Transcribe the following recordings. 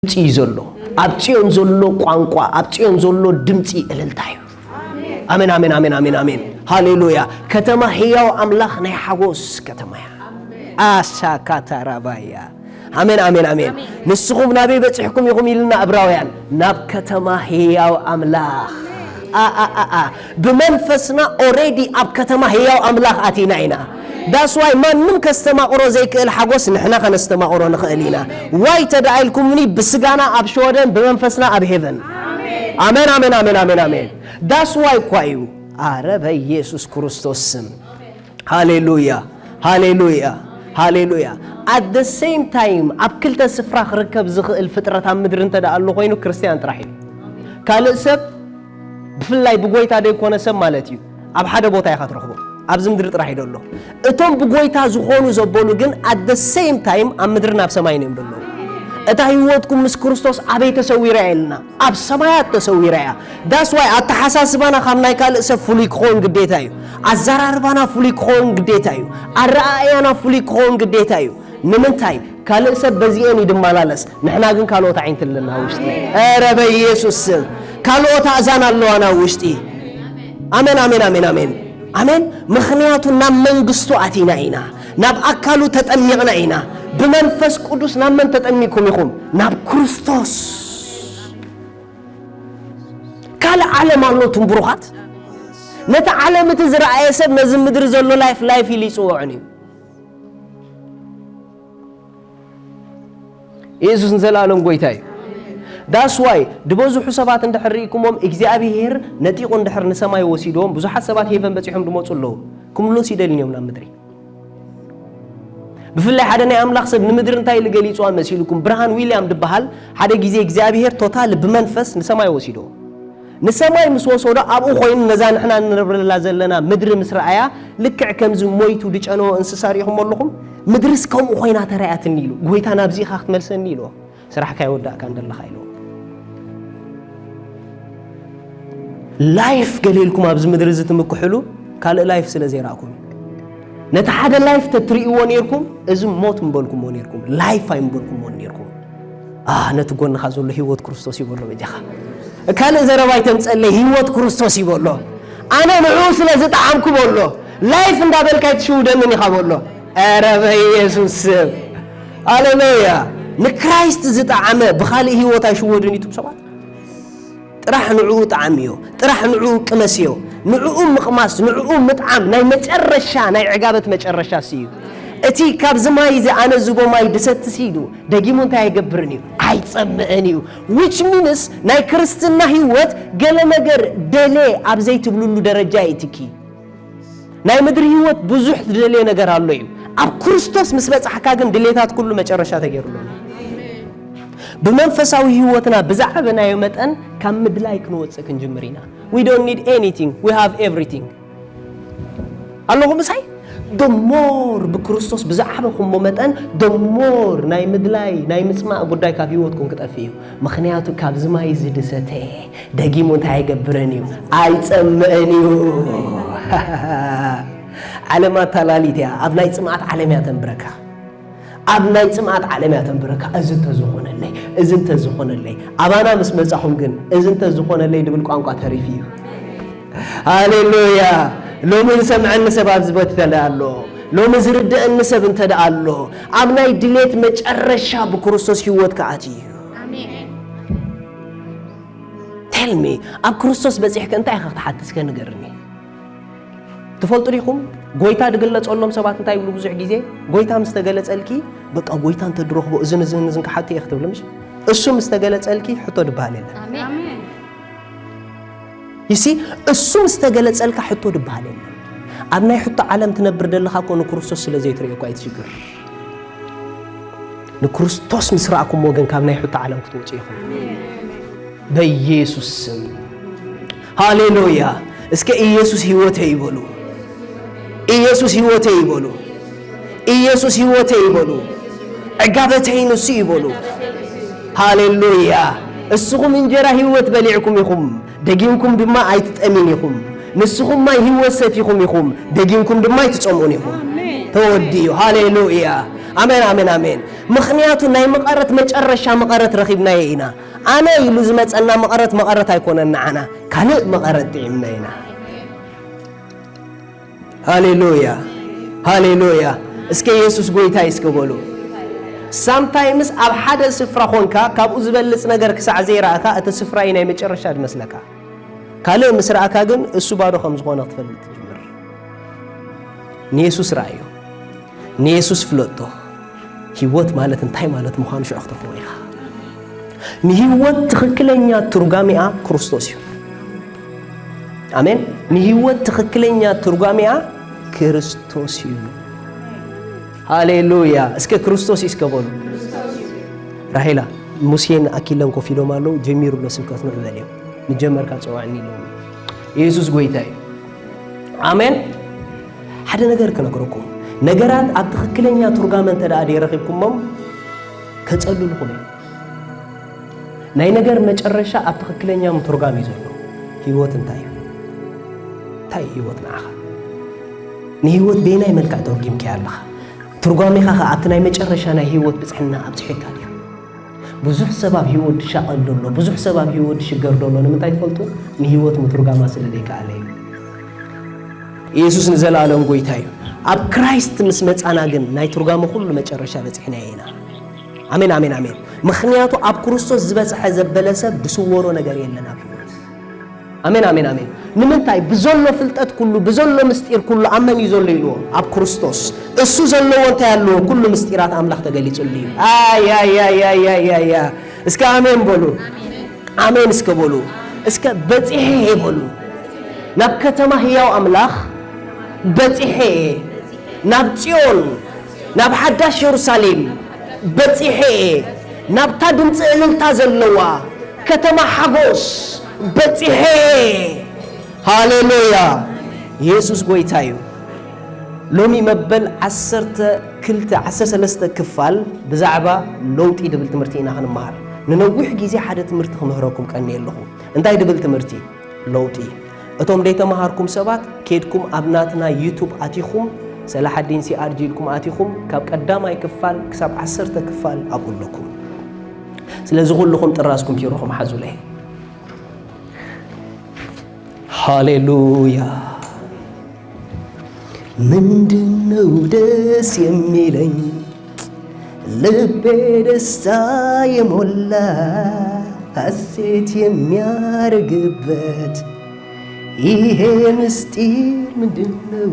ድምፂ እዩ ዘሎ። ኣብ ጽዮን ዘሎ ቋንቋ፣ ኣብ ጽዮን ዘሎ ድምፂ እልልታ እዩ። ኣሜን፣ ኣሜን፣ ኣሜን፣ ኣሜን፣ ኣሜን። ሃሌሉያ። ከተማ ህያው ኣምላኽ ናይ ሓጎስ ከተማ እያ። ኣሻካታራባያ። ኣሜን፣ ኣሜን፣ ኣሜን። ንስኹም ናበይ በጺሕኩም ኢኹም ኢልና ዕብራውያን? ናብ ከተማ ህያው ኣምላኽ። ብመንፈስና ኦሬዲ ኣብ ከተማ ህያው ኣምላኽ ኣቲና ኢና። ዳስዋይ ማንም ከስተማቕሮ ዘይክእል ሓጎስ ንሕና ከነስተማቕሮ ንኽእል ኢና። ዋይ ተዳኢልኩምኒ ብስጋና ኣብ ሸወደን ብመንፈስና ኣብ ሄቨን። ኣሜን፣ ኣሜን፣ ኣሜን፣ ኣሜን፣ ኣሜን። ዳስዋይ እኳ እዩ። ኣረ በኢየሱስ ክርስቶስ ስም። ሃሌሉያ፣ ሃሌሉያ፣ ሃሌሉያ። At the same time ኣብ ክልተ ስፍራ ክርከብ ዝኽእል ፍጥረት ኣብ ምድሪ እንተ ደኣ ኣሎ ኮይኑ ክርስትያን ጥራሕ እዩ። ካልእ ሰብ ብፍላይ ብጎይታ ዘይኮነ ሰብ ማለት እዩ ኣብ ሓደ ቦታ ኢኻ ትረኽቦ። ኣብዚ ምድሪ ጥራሕ እዩ ዘሎ። እቶም ብጎይታ ዝኾኑ ዘበሉ ግን at the same time ኣብ ምድርን ኣብ ሰማይን እዮም ዘለዉ። እታ ህይወትኩም ምስ ክርስቶስ ኣበይ ተሰዊራ እያ ኢልና? ኣብ ሰማያት ተሰዊራ እያ። That's why ኣተሓሳስባና ካብ ናይ ካልእ ሰብ ፍሉይ ክኸውን ግዴታ እዩ። ኣዘራርባና ፍሉይ ክኸውን ግዴታ እዩ። ኣረኣእያና ፍሉይ ክኸውን ግዴታ እዩ። ንምንታይ? ካልእ ሰብ በዚኤን እዩ ድመላለስ፣ ንሕና ግን ካልኦት ኣዒንቲ ኣለና ውሽጢ። ኧረ በኢየሱስ ስም ካልኦት ኣእዛን ኣለዋና ውሽጢ። ኣሜን፣ ኣሜን፣ ኣሜን፣ ኣሜን፣ ኣሜን። ምኽንያቱ ናብ መንግስቱ ኣቲና ኢና፣ ናብ ኣካሉ ተጠሚቕና ኢና። ብመንፈስ ቅዱስ ናብ መን ተጠሚኩም ኢኹም? ናብ ክርስቶስ። ካልእ ዓለም ኣሎ እቱም ብሩኻት። ነቲ ዓለም እቲ ዝረኣየ ሰብ ነዚ ምድሪ ዘሎ ላይፍ ላይፍ ኢሉ ይፅውዖን እዩ። ኢየሱስ ንዘለኣለም ጎይታ እዩ። That's why ዝበዝሑ ሰባት እንድሕር ርኢኩሞም እግዚኣብሔር ነጢቑ እንድሕር ንሰማይ ወሲድዎም ብዙሓት ሰባት ሄቨን በፂሖም ድመፁ ኣለዉ። ክምለሱ ይደልዮም ናብ ምድሪ። ብፍላይ ሓደ ናይ ኣምላኽ ሰብ ንምድሪ እንታይ ኢሉ ገሊፅዋ መሲልኩም? ብርሃን ዊልያም ድበሃል ሓደ ግዜ እግዚኣብሔር ቶታል ብመንፈስ ንሰማይ ወሲድዎ። ንሰማይ ምስ ወሰዶ ኣብኡ ኮይኑ ነዛ ንሕና ንነብረላ ዘለና ምድሪ ምስ ረኣያ ልክዕ ከምዚ ሞይቱ ድጨነዎ እንስሳ ርኢኹም ኣለኹም? ምድርስ ከምኡ ኮይና ተራእያትኒ ኢሉ። ጎይታ ናብዚ ኢኻ ክትመልሰኒ ኢልዎ። ስራሕካ ይወዳእካ እንደለኻ ኢልዎ። ላይፍ ገሌልኩም ኣብዚ ምድሪ እዚ ትምክሕሉ ካልእ ላይፍ ስለ ዘይረኣኩም። ነቲ ሓደ ላይፍ ተትርእይዎ ነይርኩም እዚ ሞት ምበልኩምዎ ነይርኩም። ላይፍ ኣይምበልኩምዎ ነይርኩም። ነቲ ጎንኻ ዘሎ ህይወት ክርስቶስ ይበሎ በጃኻ። ካልእ ዘረባ ኣይተምፀለይ ህይወት ክርስቶስ ይበሎ። ኣነ ንዕኡ ስለ ዝጠዓምኩ በሎ። ላይፍ እንዳበልካ ኣይትሽውደንን ኢኻ በሎ። ኧረ በኢየሱስ ስም። ሃሌሉያ። ንክራይስት ዝጠዓመ ብኻልእ ህይወት ኣይሽወድን እዩ እቱም ሰባት። ጥራሕ ንዕኡ ጣዕምዮ፣ ጥራሕ ንዕኡ ቅመስዮ። ንዕኡ ምቕማስ፣ ንዕኡ ምጥዓም ናይ መጨረሻ ናይ ዕጋበት መጨረሻ እዩ። እቲ ካብዚ ማይ እዚ ኣነ ዝቦ ማይ ድሰትስ ኢሉ ደጊሙ እንታይ ኣይገብርን እዩ? ኣይጸምእን እዩ። Which means ናይ ክርስትና ህይወት ገለ ነገር ደለ ኣብ ዘይትብልሉ ደረጃ እዩ ትኪ። ናይ ምድሪ ህይወት ብዙሕ ዝደልዮ ነገር ኣሎ እዩ። ኣብ ክርስቶስ ምስ በጻሕካ ግን ድሌታት ኩሉ መጨረሻ ተገይሩሉ። ብመንፈሳዊ ህይወትና ብዛዕበናዮ መጠን ካብ ምድላይ ክንወጽእ ክንጅምር ኢና። We don't need anything, we have everything። ኣለኹም ምሳይ? The more ብክርስቶስ ብዛዕበኹሞ መጠን the more ናይ ምድላይ ናይ ምጽማእ ጉዳይ ካብ ህይወትኩም ክጠፍእ እዩ። ምኽንያቱ ካብዚ ማይ እዚ ድሰተ ደጊሙ እንታይ ኣይገብርን እዩ? ኣይጸምእን እዩ። ዓለም ኣታላሊት እያ። ኣብ ናይ ጽምኣት ዓለም እያ ተንብረካ። ኣብ ናይ ጽምኣት ዓለም እያ ተንብረካ። እዚ እንተዝኾነለይ፣ እዚ እንተዝኾነለይ። ኣባና ምስ መጻኹም ግን እዚ እንተዝኾነለይ ድብል ቋንቋ ተሪፉ እዩ። ሃሌሉያ። ሎሚ ዝሰምዐኒ ሰብ ኣብዚ ቦታ እንተ ኣሎ፣ ሎሚ ዝርድአኒ ሰብ እንተ ደኣ ኣሎ፣ ኣብ ናይ ድሌት መጨረሻ ብክርስቶስ ህይወት ክኣቲ እዩ። Tell me፣ ኣብ ክርስቶስ በጺሕከ እንታይ ኢኻ ክትሓትት እስከ ንገርኒ። ትፈልጡ ዲኹም? ጎይታ ድግለጸሎም ሰባት እንታይ ይብሉ ብዙሕ ግዜ? ጎይታ ምስ ተገለጸልኪ፣ በቃ ጎይታ እንተ ድረኽቦ እዝን እዝን እዝን ክሓቶ እየ ክትብሊ ምሽ? እሱ ምስ ተገለጸልኪ ሕቶ ድበሃል የለን። ይሲ እሱ ምስ ተገለጸልካ ሕቶ ድበሃል የለን። ኣብ ናይ ሕቶ ዓለም ትነብር ደለኻ እኮ ንክርስቶስ ስለ ዘይትርእዮ እኮ ኣይትሽግር። ንክርስቶስ ምስ ረኣኩሞ ግን ካብ ናይ ሕቶ ዓለም ክትወጹ ኢኹም። በኢየሱስ ስም። ሃሌሉያ። እስከ ኢየሱስ ህይወተይ ይበሉ። ኢየሱስ ህይወተይ ይበሉ። ኢየሱስ ህይወተይ ይበሉ። ዕጋበተይ ንሱ ይበሉ። ሃሌሉያ። እስኹም እንጀራ ህይወት በሊዕኩም ኢኹም፣ ደጊምኩም ድማ ኣይትጠምን ኢኹም። ንስኹም ማይ ህይወት ሰቲኹም ኢኹም፣ ደጊምኩም ድማ ኣይትጸምኡን ኢኹም። ተወዲኡ። ሃሌሉያ። ኣሜን፣ ኣሜን፣ ኣሜን። ምኽንያቱ ናይ መቐረት መጨረሻ መቐረት ረኺብናዮ ኢና። ኣነ ኢሉ ዝመጸና መቐረት መቐረት ኣይኮነን ንዓና፣ ካልእ መቐረት ጥዒምና ኢና። ሃሌሉያ፣ ሃሌሉያ። እስከ የሱስ ጎይታይ እስከ በሉ። ሳምታይምስ ኣብ ሓደ ስፍራ ኾንካ ካብኡ ዝበልጽ ነገር ክሳዕ ዘይረኣካ እቲ ስፍራ እዩ ናይ መጨረሻ ዝመስለካ። ካልእ ምስ ረኣካ ግን እሱ ባዶ ከም ዝኾነ ክትፈልጥ ትጅምር። ንየሱስ ረኣዮ፣ ንየሱስ ፍለጦ። ህይወት ማለት እንታይ ማለት ምዃኑ ሽዑ ክትረኽቦ ኢኻ። ንህይወት ትኽክለኛ ትርጓሜኣ ክርስቶስ እዩ። ኣሜን። ንህይወት ትኽክለኛ ትርጓሜኣ ክርስቶስ እዩ። ሃሌሉያ። እስከ ክርስቶስ እዩ እስከ በሉ። ራሄላ፣ ሙሴን ኣኪለን ኮፍ ኢሎም ኣለዉ። ጀሚሩ ኣሎ ስብከት፣ ንዑ በልዮም። ምጀመርካ ጸዋዕኒ ኢሎም። ኢየሱስ ጎይታ እዩ። ኣሜን። ሓደ ነገር ክነግረኩም፣ ነገራት ኣብ ትኽክለኛ ትርጓመ እንተ ደኣ ደይረኺብኩሞም ከጸልሉኹም እዮም። ናይ ነገር መጨረሻ ኣብ ትኽክለኛ ምትርጓም እዩ ዘሎ። ህይወት እንታይ እዩ? እንታይ እዩ ህይወት ንዓኻ? ንህይወት በየናይ መልክዕ ተርጒምካያ ኣለኻ? ትርጓሜኻ ኸኣ ኣብቲ ናይ መጨረሻ ናይ ህይወት ብጽሕና ኣብጺሑካ ድዩ? ብዙሕ ሰብ ኣብ ህይወት ድሻቐል ደሎ፣ ብዙሕ ሰብ ኣብ ህይወት ድሽገር ደሎ ንምንታይ ትፈልጡ? ንህይወት ምትርጓማ ስለ ዘይከኣለ እዩ። ኢየሱስ ንዘለኣለም ጎይታ እዩ። ኣብ ክራይስት ምስ መጻና ግን ናይ ትርጓመ ኩሉ መጨረሻ በጺሕናዮ ኢና። ኣሜን፣ ኣሜን፣ ኣሜን። ምኽንያቱ ኣብ ክርስቶስ ዝበጽሐ ዘበለ ሰብ ድስወሮ ነገር የለን ኣብ ህይወት። ኣሜን፣ ኣሜን፣ ኣሜን። ንምንታይ? ብዘሎ ፍልጠት ኩሉ፣ ብዘሎ ምስጢር ኩሉ ኣብ መን እዩ ዘሎ ኢልዎ? ኣብ ክርስቶስ። እሱ ዘለዎ እንታይ ኣለዎ? ኩሉ ምስጢራት ኣምላኽ ተገሊጹሉ እዩ። ኣይ፣ ኣይ፣ ኣይ። እስከ ኣሜን በሉ። ኣሜን እስከ በሉ። እስከ በጺሐ እየ በሉ። ናብ ከተማ ህያው ኣምላኽ በጺሐ እየ። ናብ ጽዮን፣ ናብ ሓዳሽ የሩሳሌም በጺሐ እየ። ናብታ ድምጺ እልልታ ዘለዋ ከተማ ሓጎስ በጺሐ እየ። ሃሌሉያ። የሱስ ጎይታ እዩ። ሎሚ መበል ዓሰርተ ክልተ፣ ዓሰርተ ሰለስተ ክፋል ብዛዕባ ለውጢ ድብል ትምህርቲ ኢና ክንመሃር። ንነዊሕ ግዜ ሓደ ትምህርቲ ክምህረኩም ቀንየ ኣለኹ። እንታይ ድብል ትምህርቲ? ለውጢ። እቶም ደይተማሃርኩም ሰባት ኬድኩም ኣብ ናትና ዩቱብ ኣቲኹም፣ ሰላሓዲን ሲ ኣር ጂ ኢልኩም ኣቲኹም፣ ካብ ቀዳማይ ክፋል ክሳብ ዓሰርተ ክፋል ኣብኡ ኣለኩም። ስለዚ ኩልኹም ጥራዝ ኮምፒውተርኹም ሓዙለይ። ሃሌሉያ። ምንድነው ደስ የሚለኝ? ልቤ ደስታ የሞላ፣ ሐሴት የሚያረግበት ይሄ ምስጢር ምንድነው?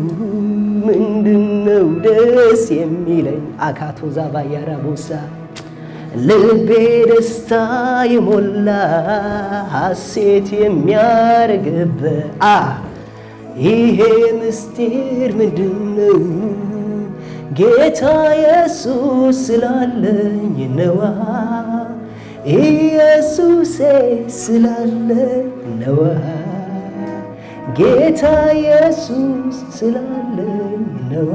ምንድነው ደስ የሚለኝ? አካቶ ዛባ ያራቦሳ ልቤ ደስታ የሞላ፣ ሐሴት የሚያረግበት፣ አ፣ ይሄ ምስጢር ምንድነው? ጌታ ኢየሱስ ስላለኝ ነዋ፣ ኢየሱሴ ስላለኝ ነዋ፣ ጌታ ኢየሱስ ስላለኝ ነዋ፣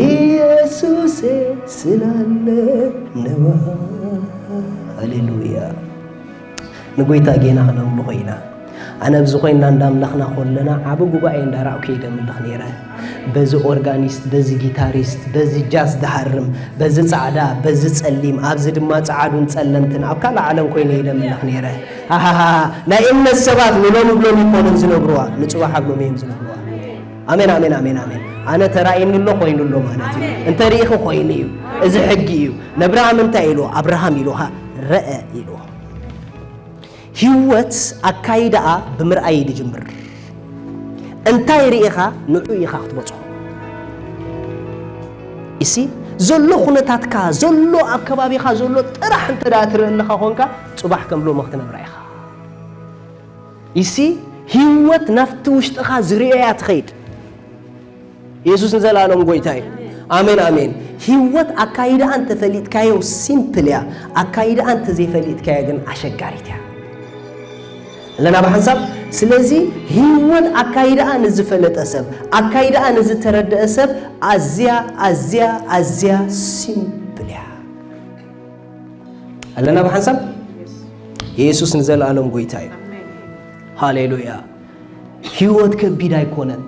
ኢየሱሴ ስላለኝ ነዋ። ሃሌሉያ። ንጎይታ ጌና ክነምልኾ ኢና። ኣነ ኣብዚ ኮይንና እንዳምለኽና ኮለና ዓቢ ጉባኤ እንዳራእኩ እየ ደምልኽ ነይረ። በዚ ኦርጋኒስት፣ በዚ ጊታሪስት፣ በዚ ጃዝ ድሃርም፣ በዚ ጻዕዳ፣ በዚ ጸሊም፣ ኣብዚ ድማ ጻዓዱን ጸለምትን ኣብ ካልእ ዓለም ኮይነ እየ ደምልኽ ነይረ። ሃሃሃ፣ ናይ እምነት ሰባት ንሎሚ ብሎሚ ይኮኑን ዝነግሩዋ፣ ንጽባሕ ኣብ ሎሚ እዮም ዝነግሩዋ። ኣሜን፣ ኣሜን፣ ኣሜን፣ ኣሜን። ኣነ ተራእይኒ ኣሎ፣ ኮይኑ ኣሎ ማለት እዩ። እንተ ርኢኺ ኮይኑ እዩ። እዚ ሕጊ እዩ። ነብርሃም እንታይ ኢልዎ? ኣብርሃም ኢልዎ፣ ሃ፣ ረአ ኢልዎ። ህይወት ኣካይዳኣ ብምርኣይ እዩ ዝጅምር። እንታይ ርኢኻ ንዑ ኢኻ ክትበጽሖ። እሲ ዘሎ ኩነታትካ፣ ዘሎ ኣብ ከባቢኻ ዘሎ ጥራሕ እንተ ደኣ ትርኢ ኣለኻ ኮንካ፣ ጽባሕ ከም ሎሚ ክትነብራ ኢኻ። እሲ ህይወት ናብቲ ውሽጥኻ ዝርእያ ትኸይድ። የሱስ ንዘለኣለም ጎይታ እዩ። ኣሜን፣ ኣሜን። ህይወት ኣካይዳኣ እንተፈሊጥካዮ ሲምፕል እያ። ኣካይዳኣ እንተዘይፈሊጥካዮ ግን ኣሸጋሪት እያ። ኣለና ብሓንሳብ። ስለዚ ህይወት ኣካይዳኣ ንዝፈለጠ ሰብ፣ ኣካይዳኣ ንዝተረደአ ሰብ ኣዝያ፣ ኣዝያ፣ ኣዝያ ሲምፕል እያ። ኣለና ብሓንሳብ። የሱስ ንዘለኣለም ጎይታ እዩ። ሃሌሉያ። ህይወት ከቢድ ኣይኮነን።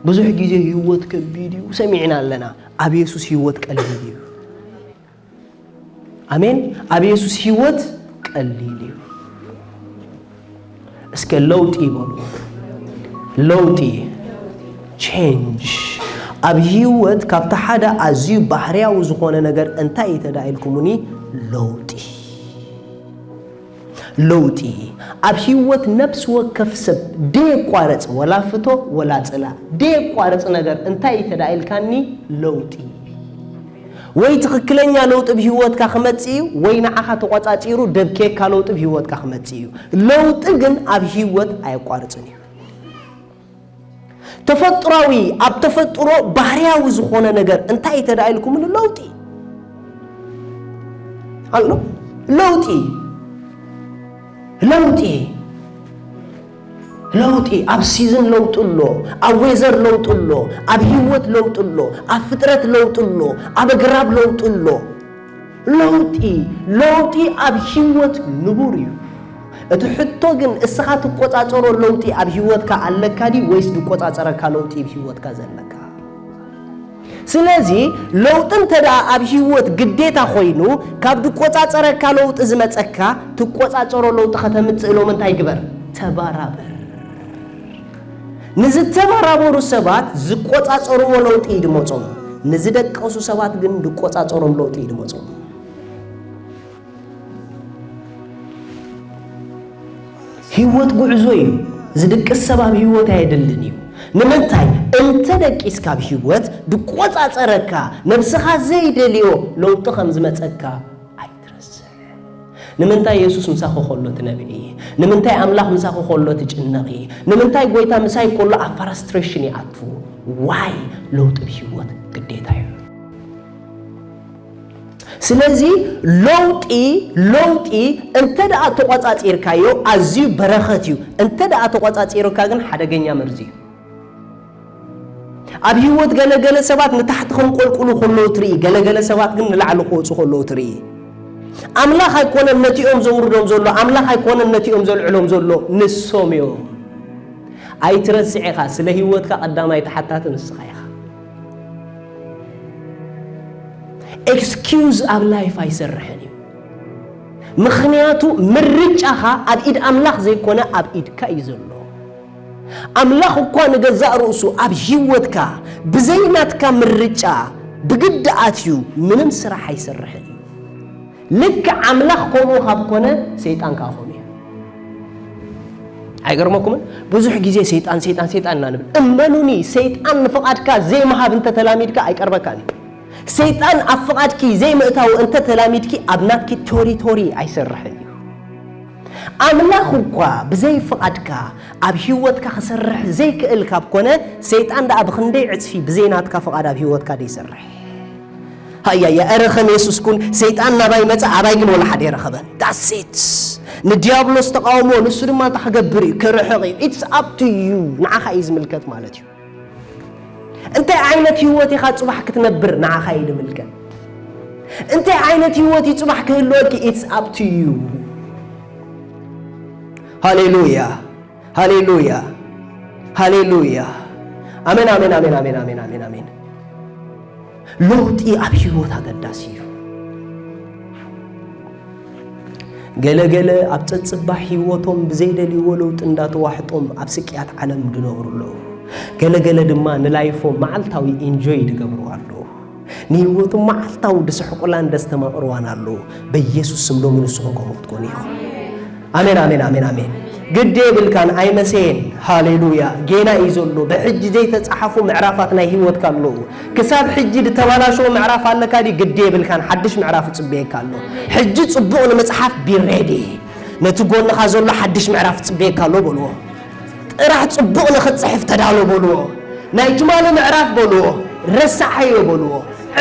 ብዙሕ ግዜ ህይወት ከቢድ እዩ ሰሚዕና ኣለና። ኣብ የሱስ ህይወት ቀሊል እዩ። ኣሜን። ኣብ የሱስ ህይወት ቀሊል እዩ። እስከ ለውጢ ይበሉ። ለውጢ፣ ቼንጅ። ኣብ ህይወት ካብቲ ሓደ ኣዝዩ ባህርያዊ ዝኾነ ነገር እንታይ እዩ ተዳኢልኩምኒ? ለውጢ። ለውጢ ኣብ ህይወት ነፍሲ ወከፍ ሰብ ደየቋረጽ፣ ወላ ፍቶ ወላ ጽላ፣ ደየቋረጽ ነገር እንታይ እዩ ተዳኢልካኒ? ለውጢ። ወይ ትኽክለኛ ለውጢ ብህይወትካ ክመጽእ እዩ፣ ወይ ንዓኻ ተቖጻጺሩ ደብኬካ ለውጢ ብህይወትካ ክመጽእ እዩ። ለውጢ ግን ኣብ ህይወት ኣየቋርጽን እዩ። ተፈጥሯዊ፣ ኣብ ተፈጥሮ ባህርያዊ ዝኾነ ነገር እንታይ እዩ ተዳኢልኩምሉ? ለውጢ። ኣሎ። ለውጢ። ለውጢ። ለውጢ። ኣብ ሲዝን ለውጢ ኣሎ። ኣብ ዌዘር ለውጢ ኣሎ። ኣብ ህይወት ለውጢ ኣሎ። ኣብ ፍጥረት ለውጢ ኣሎ። ኣብ ኣግራብ ለውጢ ኣሎ። ለውጢ፣ ለውጢ ኣብ ህይወት ንቡር እዩ። እቲ ሕቶ ግን እስኻ ትቆጻጸሮ ለውጢ ኣብ ህይወትካ ኣለካ ድዩ ወይስ ዝቆጻጸረካ ለውጢ ኣብ ህይወትካ ዘለካ? ስለዚ ለውጢ እንተ ደኣ ኣብ ህይወት ግዴታ ኮይኑ፣ ካብ ዝቆጻጸረካ ለውጢ ዝመጸካ፣ ትቆጻጸሮ ለውጢ ከተምጽእ ሎም እንታይ ግበር? ተባራበር። ንዝተባራበሩ ሰባት ዝቆጻጸርዎ ለውጢ እዩ ድመጾም። ንዝደቀሱ ሰባት ግን ዝቆጻጸሮም ለውጢ እዩ ድመጾም። ህይወት ጉዕዞ እዩ። ዝድቅስ ሰብ ኣብ ህይወት ኣየድልን እዩ። ንምንታይ? እንተ ደቂስካ ኣብ ህይወት ድቆጻጸረካ፣ ነብስኻ ዘይደልዮ ለውጢ ከም ዝመጸካ ኣይትረስዕ። ንምንታይ የሱስ ምሳኺ ከሎ ትነብዒ? ንምንታይ ኣምላኽ ምሳኺ ከሎ ትጭነቒ? ንምንታይ ጎይታ ምሳይ ከሎ ኣብ ፍራስትሬሽን ይኣቱ? ዋይ? ለውጢ ብህይወት ግዴታ እዩ። ስለዚ ለውጢ፣ ለውጢ እንተ ደኣ ተቖጻጺርካዮ ኣዝዩ በረኸት እዩ። እንተ ደኣ ተቖጻጺሩካ ግን ሓደገኛ መርዚ እዩ። ኣብ ህይወት ገለገለ ሰባት ንታሕቲ ከንቆልቁሉ ከለዉ ትርኢ፣ ገለገለ ሰባት ግን ንላዕሊ ክወጹ ከለዉ ትርኢ። ኣምላኽ ኣይኮነን ነቲኦም ዘውርዶም ዘሎ፣ ኣምላኽ ኣይኮነን ነቲኦም ዘልዕሎም ዘሎ፣ ንሶም እዮም። ኣይትረስዕ ኢኻ፣ ስለ ህይወትካ ቀዳማይ ተሓታቲ ንስኻ ኢኻ። ኤክስኪውዝ ኣብ ላይፍ ኣይሰርሕን እዩ። ምኽንያቱ ምርጫኻ ኣብ ኢድ ኣምላኽ ዘይኮነ ኣብ ኢድካ እዩ ዘሎ። ኣምላኽ እኳ ንገዛእ ርእሱ ኣብ ህይወትካ ብዘይ ናትካ ምርጫ ብግዲ ኣትዩ ምንም ስራሕ ኣይሰርሕን እዩ። ልክዕ ኣምላኽ ከምኡ ካብ ኮነ ሰይጣን ከኣ ከምኡ እዩ። ኣይገርመኩምን? ብዙሕ ግዜ ሰይጣን፣ ሰይጣን፣ ሰይጣን ኢና ንብል። እመኑኒ፣ ሰይጣን ንፍቓድካ ዘይምሃብ እንተ ተላሚድካ ኣይቀርበካን እዩ። ሰይጣን ኣብ ፍቓድኪ ዘይምእታው እንተ ተላሚድኪ ኣብ ናትኪ ቶሪቶሪ ኣይሰርሕን እዩ። ኣምላኽ እኳ ብዘይ ፍቓድካ ኣብ ህይወትካ ክሰርሕ ዘይክእል ካብ ኮነ፣ ሰይጣን ደኣ ብኽንደይ ዕጽፊ ብዘይ ናትካ ፍቓድ ኣብ ህይወትካ ደይሰርሕ? ሃያያ፣ ኧረ ከም የሱስ ኩን፣ ሰይጣን ናባይ መጸ፣ ኣባይ ግን ወላ ሓደ የረኸበን። ዳትስ ኢት። ንዲያብሎስ ተቃውሞ፣ ንሱ ድማ እንታይ ክገብር እዩ? ክርሕቕ እዩ። ኢትስ ኣፕ ቱ ዩ። ንዓኻ እዩ ዝምልከት ማለት እዩ። እንታይ ዓይነት ህይወት ኢኻ ጽባሕ ክትነብር? ንዓኻ እዩ ዝምልከት። እንታይ ዓይነት ህይወት እዩ ጽባሕ ክህልወኪ? ኢትስ ኣፕ ቱ ዩ። ሃሌሉያ፣ ሃሌሉያ፣ ሃሌሉያ። ኣሜን፣ ኣሜን፣ ኣሜን፣ ኣሜን፣ ኣሜን፣ ኣሜን፣ ኣሜን። ለውጢ ኣብ ህይወት ኣገዳሲ እዩ። ገለ ገለ ኣብ ጸጽባሕ ህይወቶም ብዘይደልይዎ ለውጢ እንዳተዋሕጦም ኣብ ስቅያት ዓለም ዝነብሩ ኣለዉ። ገለ ገለ ድማ ንላይፎም መዓልታዊ ኢንጆይ ዝገብሩ ኣለዉ። ንህይወቶም መዓልታዊ ዝስሕቁላን ዘስተማቕርዋን ኣለዉ። በኢየሱስ ስም ሎሚ ንስኹም ከምኡ ክትኮኑ ኢኹም። ኣሜን፣ ኣሜን፣ ኣሜን፣ ኣሜን። ግዲ የብልካን፣ ኣይመሰየን። ሃሌሉያ። ጌና እዩ ዘሎ። ብሕጂ ዘይተጻሓፉ ምዕራፋት ናይ ህይወትካ ኣለዉ። ክሳብ ሕጂ ዝተባላሸወ ምዕራፍ ኣለካ ድዩ? ግዲ የብልካን፣ ሓድሽ ምዕራፍ ይጽበየካ ኣሎ። ሕጂ ጽቡቕ ንምጽሓፍ ቢ ሬዲ። ነቲ ጎንኻ ዘሎ ሓድሽ ምዕራፍ ይጽበየካ ኣሎ በልዎ። ጥራሕ ጽቡቕ ንኽትጽሕፍ ተዳሎ በልዎ። ናይ ትማሊ ምዕራፍ በልዎ፣ ረሳዓዮ በልዎ፣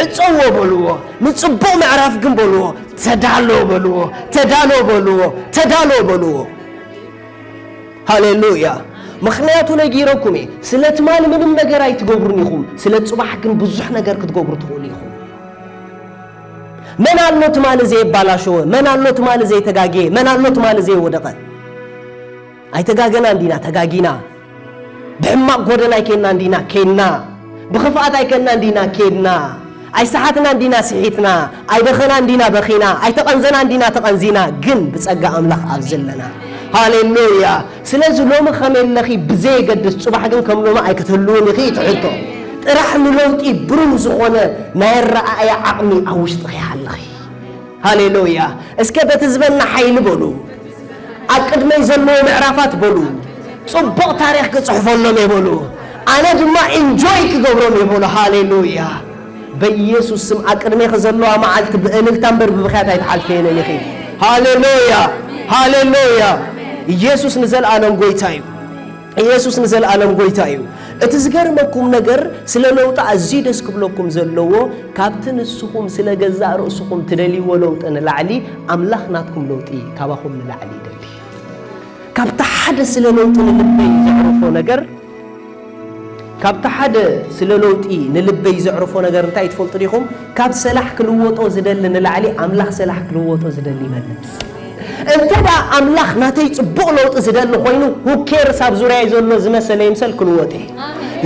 ዕጸዎ በልዎ። ንጽቡቕ ምዕራፍ ግን በልዎ፣ ተዳሎ በልዎ፣ ተዳሎ በልዎ፣ ተዳሎ በልዎ። ሃሌሉያ። ምኽንያቱ ነጊረኩም እየ፣ ስለ ትማሊ ምንም ነገር ኣይትገብሩን ኢኹም፣ ስለ ጽባሕ ግን ብዙሕ ነገር ክትገብሩ ትኽእሉ ኢኹም። መን ኣሎ ትማሊ ዘየባላሸወ? መን ኣሎ ትማሊ ዘይተጋገየ? መን ኣሎ ትማሊ ዘይወደቐ? ኣይተጋገናን ዲና? ተጋጊና። ብሕማቕ ጎደና ኣይከድናን ዲና? ከድና። ብኽፍኣት ኣይከድናን ዲና? ከድና። ኣይሰሓትናን ዲና? ስሒትና። ኣይበኸናን ዲና? በኺና። ኣይተቐንዘናን ዲና? ተቐንዚና። ግን ብጸጋ ኣምላኽ ኣብዚ ኣለና። ሃሌሉያ። ስለዚ ሎሚ ከመይ ኣለኺ ብዘየገድስ፣ ጽባሕ ግን ከም ሎሚ ኣይክትህልውን ኢኺ። እቲ ሕቶ ጥራሕ ንለውጢ ብሩህ ዝኾነ ናይ ኣረኣእያ ዓቕሚ ኣብ ውሽጥኺ ኣለኺ። ሃሌሉያ። እስከ በቲ ዝበና ሓይሊ በሉ፣ ኣብ ቅድመይ ዘለዉ ምዕራፋት በሉ፣ ጽቡቕ ታሪኽ ክጽሕፈሎም እየ በሉ፣ ኣነ ድማ ኢንጆይ ክገብሮም እየ በሉ። ሃሌሉያ። በኢየሱስ ስም ኣብ ቅድሜኺ ዘለዋ መዓልቲ ብእልልታ እምበር ብብኽያት ኣይትሓልፍየንን ኢኺ። ሃሌሉያ፣ ሃሌሉያ። ኢየሱስ ንዘለኣለም ጎይታ እዩ። ኢየሱስ ንዘለኣለም ጎይታ እዩ። እቲ ዝገርመኩም ነገር፣ ስለ ለውጢ ኣዝዩ ደስ ክብለኩም ዘለዎ፣ ካብቲ ንስኹም ስለ ገዛእ ርእስኹም ትደልይዎ ለውጢ ንላዕሊ፣ ኣምላኽ ናትኩም ለውጢ ካባኹም ንላዕሊ ይደሊ። ካብቲ ሓደ ስለ ለውጢ ንልበይ ዘዕርፎ ነገር፣ ካብቲ ሓደ ስለ ለውጢ ንልበይ ዘዕርፎ ነገር እንታይ ትፈልጡ ዲኹም? ካብ ሰላሕ ክልወጦ ዝደሊ ንላዕሊ፣ ኣምላኽ ሰላሕ ክልወጦ ዝደሊ ይበልጽ። እንተ ደኣ ኣምላኽ ናተይ ጽቡቕ ለውጢ ዝደሊ ኮይኑ፣ who cares ኣብ ዙርያይ ዘሎ ዝመሰለ ይምሰል ክልወጥ እየ።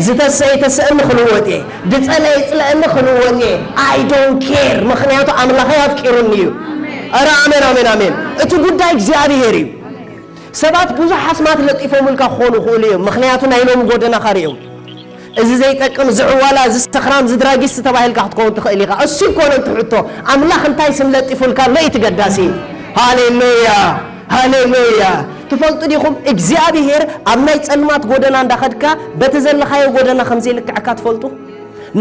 ዝተሰየ ተሰእኒ ክልወጥ እየ። ዝጸለየ ይጽለእኒ ክልወጥ እየ። I don't care፣ ምኽንያቱ ኣምላኸይ ኣፍቂሩኒ እዩ። ኧረ ኣሜን፣ ኣሜን፣ ኣሜን። እቲ ጉዳይ እግዚኣብሄር እዩ። ሰባት ብዙሕ ኣስማት ለጢፎምልካ ክኾኑ ይኽእሉ እዮም፣ ምኽንያቱ ናይ ሎሚ ጎደናኻ ርእዮም። እዚ ዘይጠቅም፣ እዚ ዕዋላ፣ እዚ ሰኽራም፣ እዚ ድራጊስት ተባሂልካ ክትከውን ትኽእል ኢኻ። እሱ ይኮነን እቲ ሕቶ፣ ኣምላኽ እንታይ ስም ለጢፉልካ ኣሎ እዩ እቲ ገዳሲ። ሃሌሉያ፣ ሃሌሉያ። ትፈልጡ ዲኹም እግዚኣብሄር ኣብ ናይ ጸልማት ጎደና እንዳኸድካ በቲ ዘለኻዮ ጎደና ከም ዘይልክዐካ ትፈልጡ?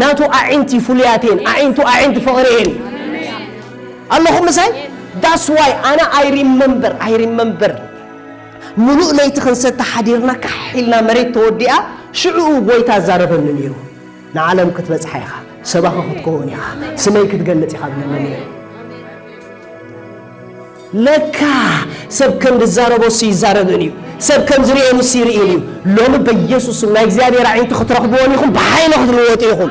ናቱ ኣዒንቲ ፍሉያት እየን፣ ኣዒንቱ ኣዒንቲ ፍቕሪ እየን። ኣለኹም ምሳይ? That's why ኣነ I remember፣ I remember፣ ምሉእ ለይቲ ክንሰቲ ሓዲርና ካሕ ኢልና መሬት ተወዲኣ፣ ሽዑኡ ጎይታ ኣዛረበኒ ነይሩ። ንዓለም ክትበጽሓ ኢኻ፣ ሰባኺ ክትከውን ኢኻ፣ ስመይ ክትገልጽ ኢኻ ብለኒ ነይሩ። ለካ ሰብ ከም ዝዛረቦ እሱ ይዛረብን እዩ፣ ሰብ ከም ዝርእየን እሱ ይርእን እዩ። ሎሚ በኢየሱስ ስም ናይ እግዚኣብሔር ኣዒንቲ ክትረኽብዎን ኢኹም፣ ብሓይሊ ክትልወጡ ኢኹም።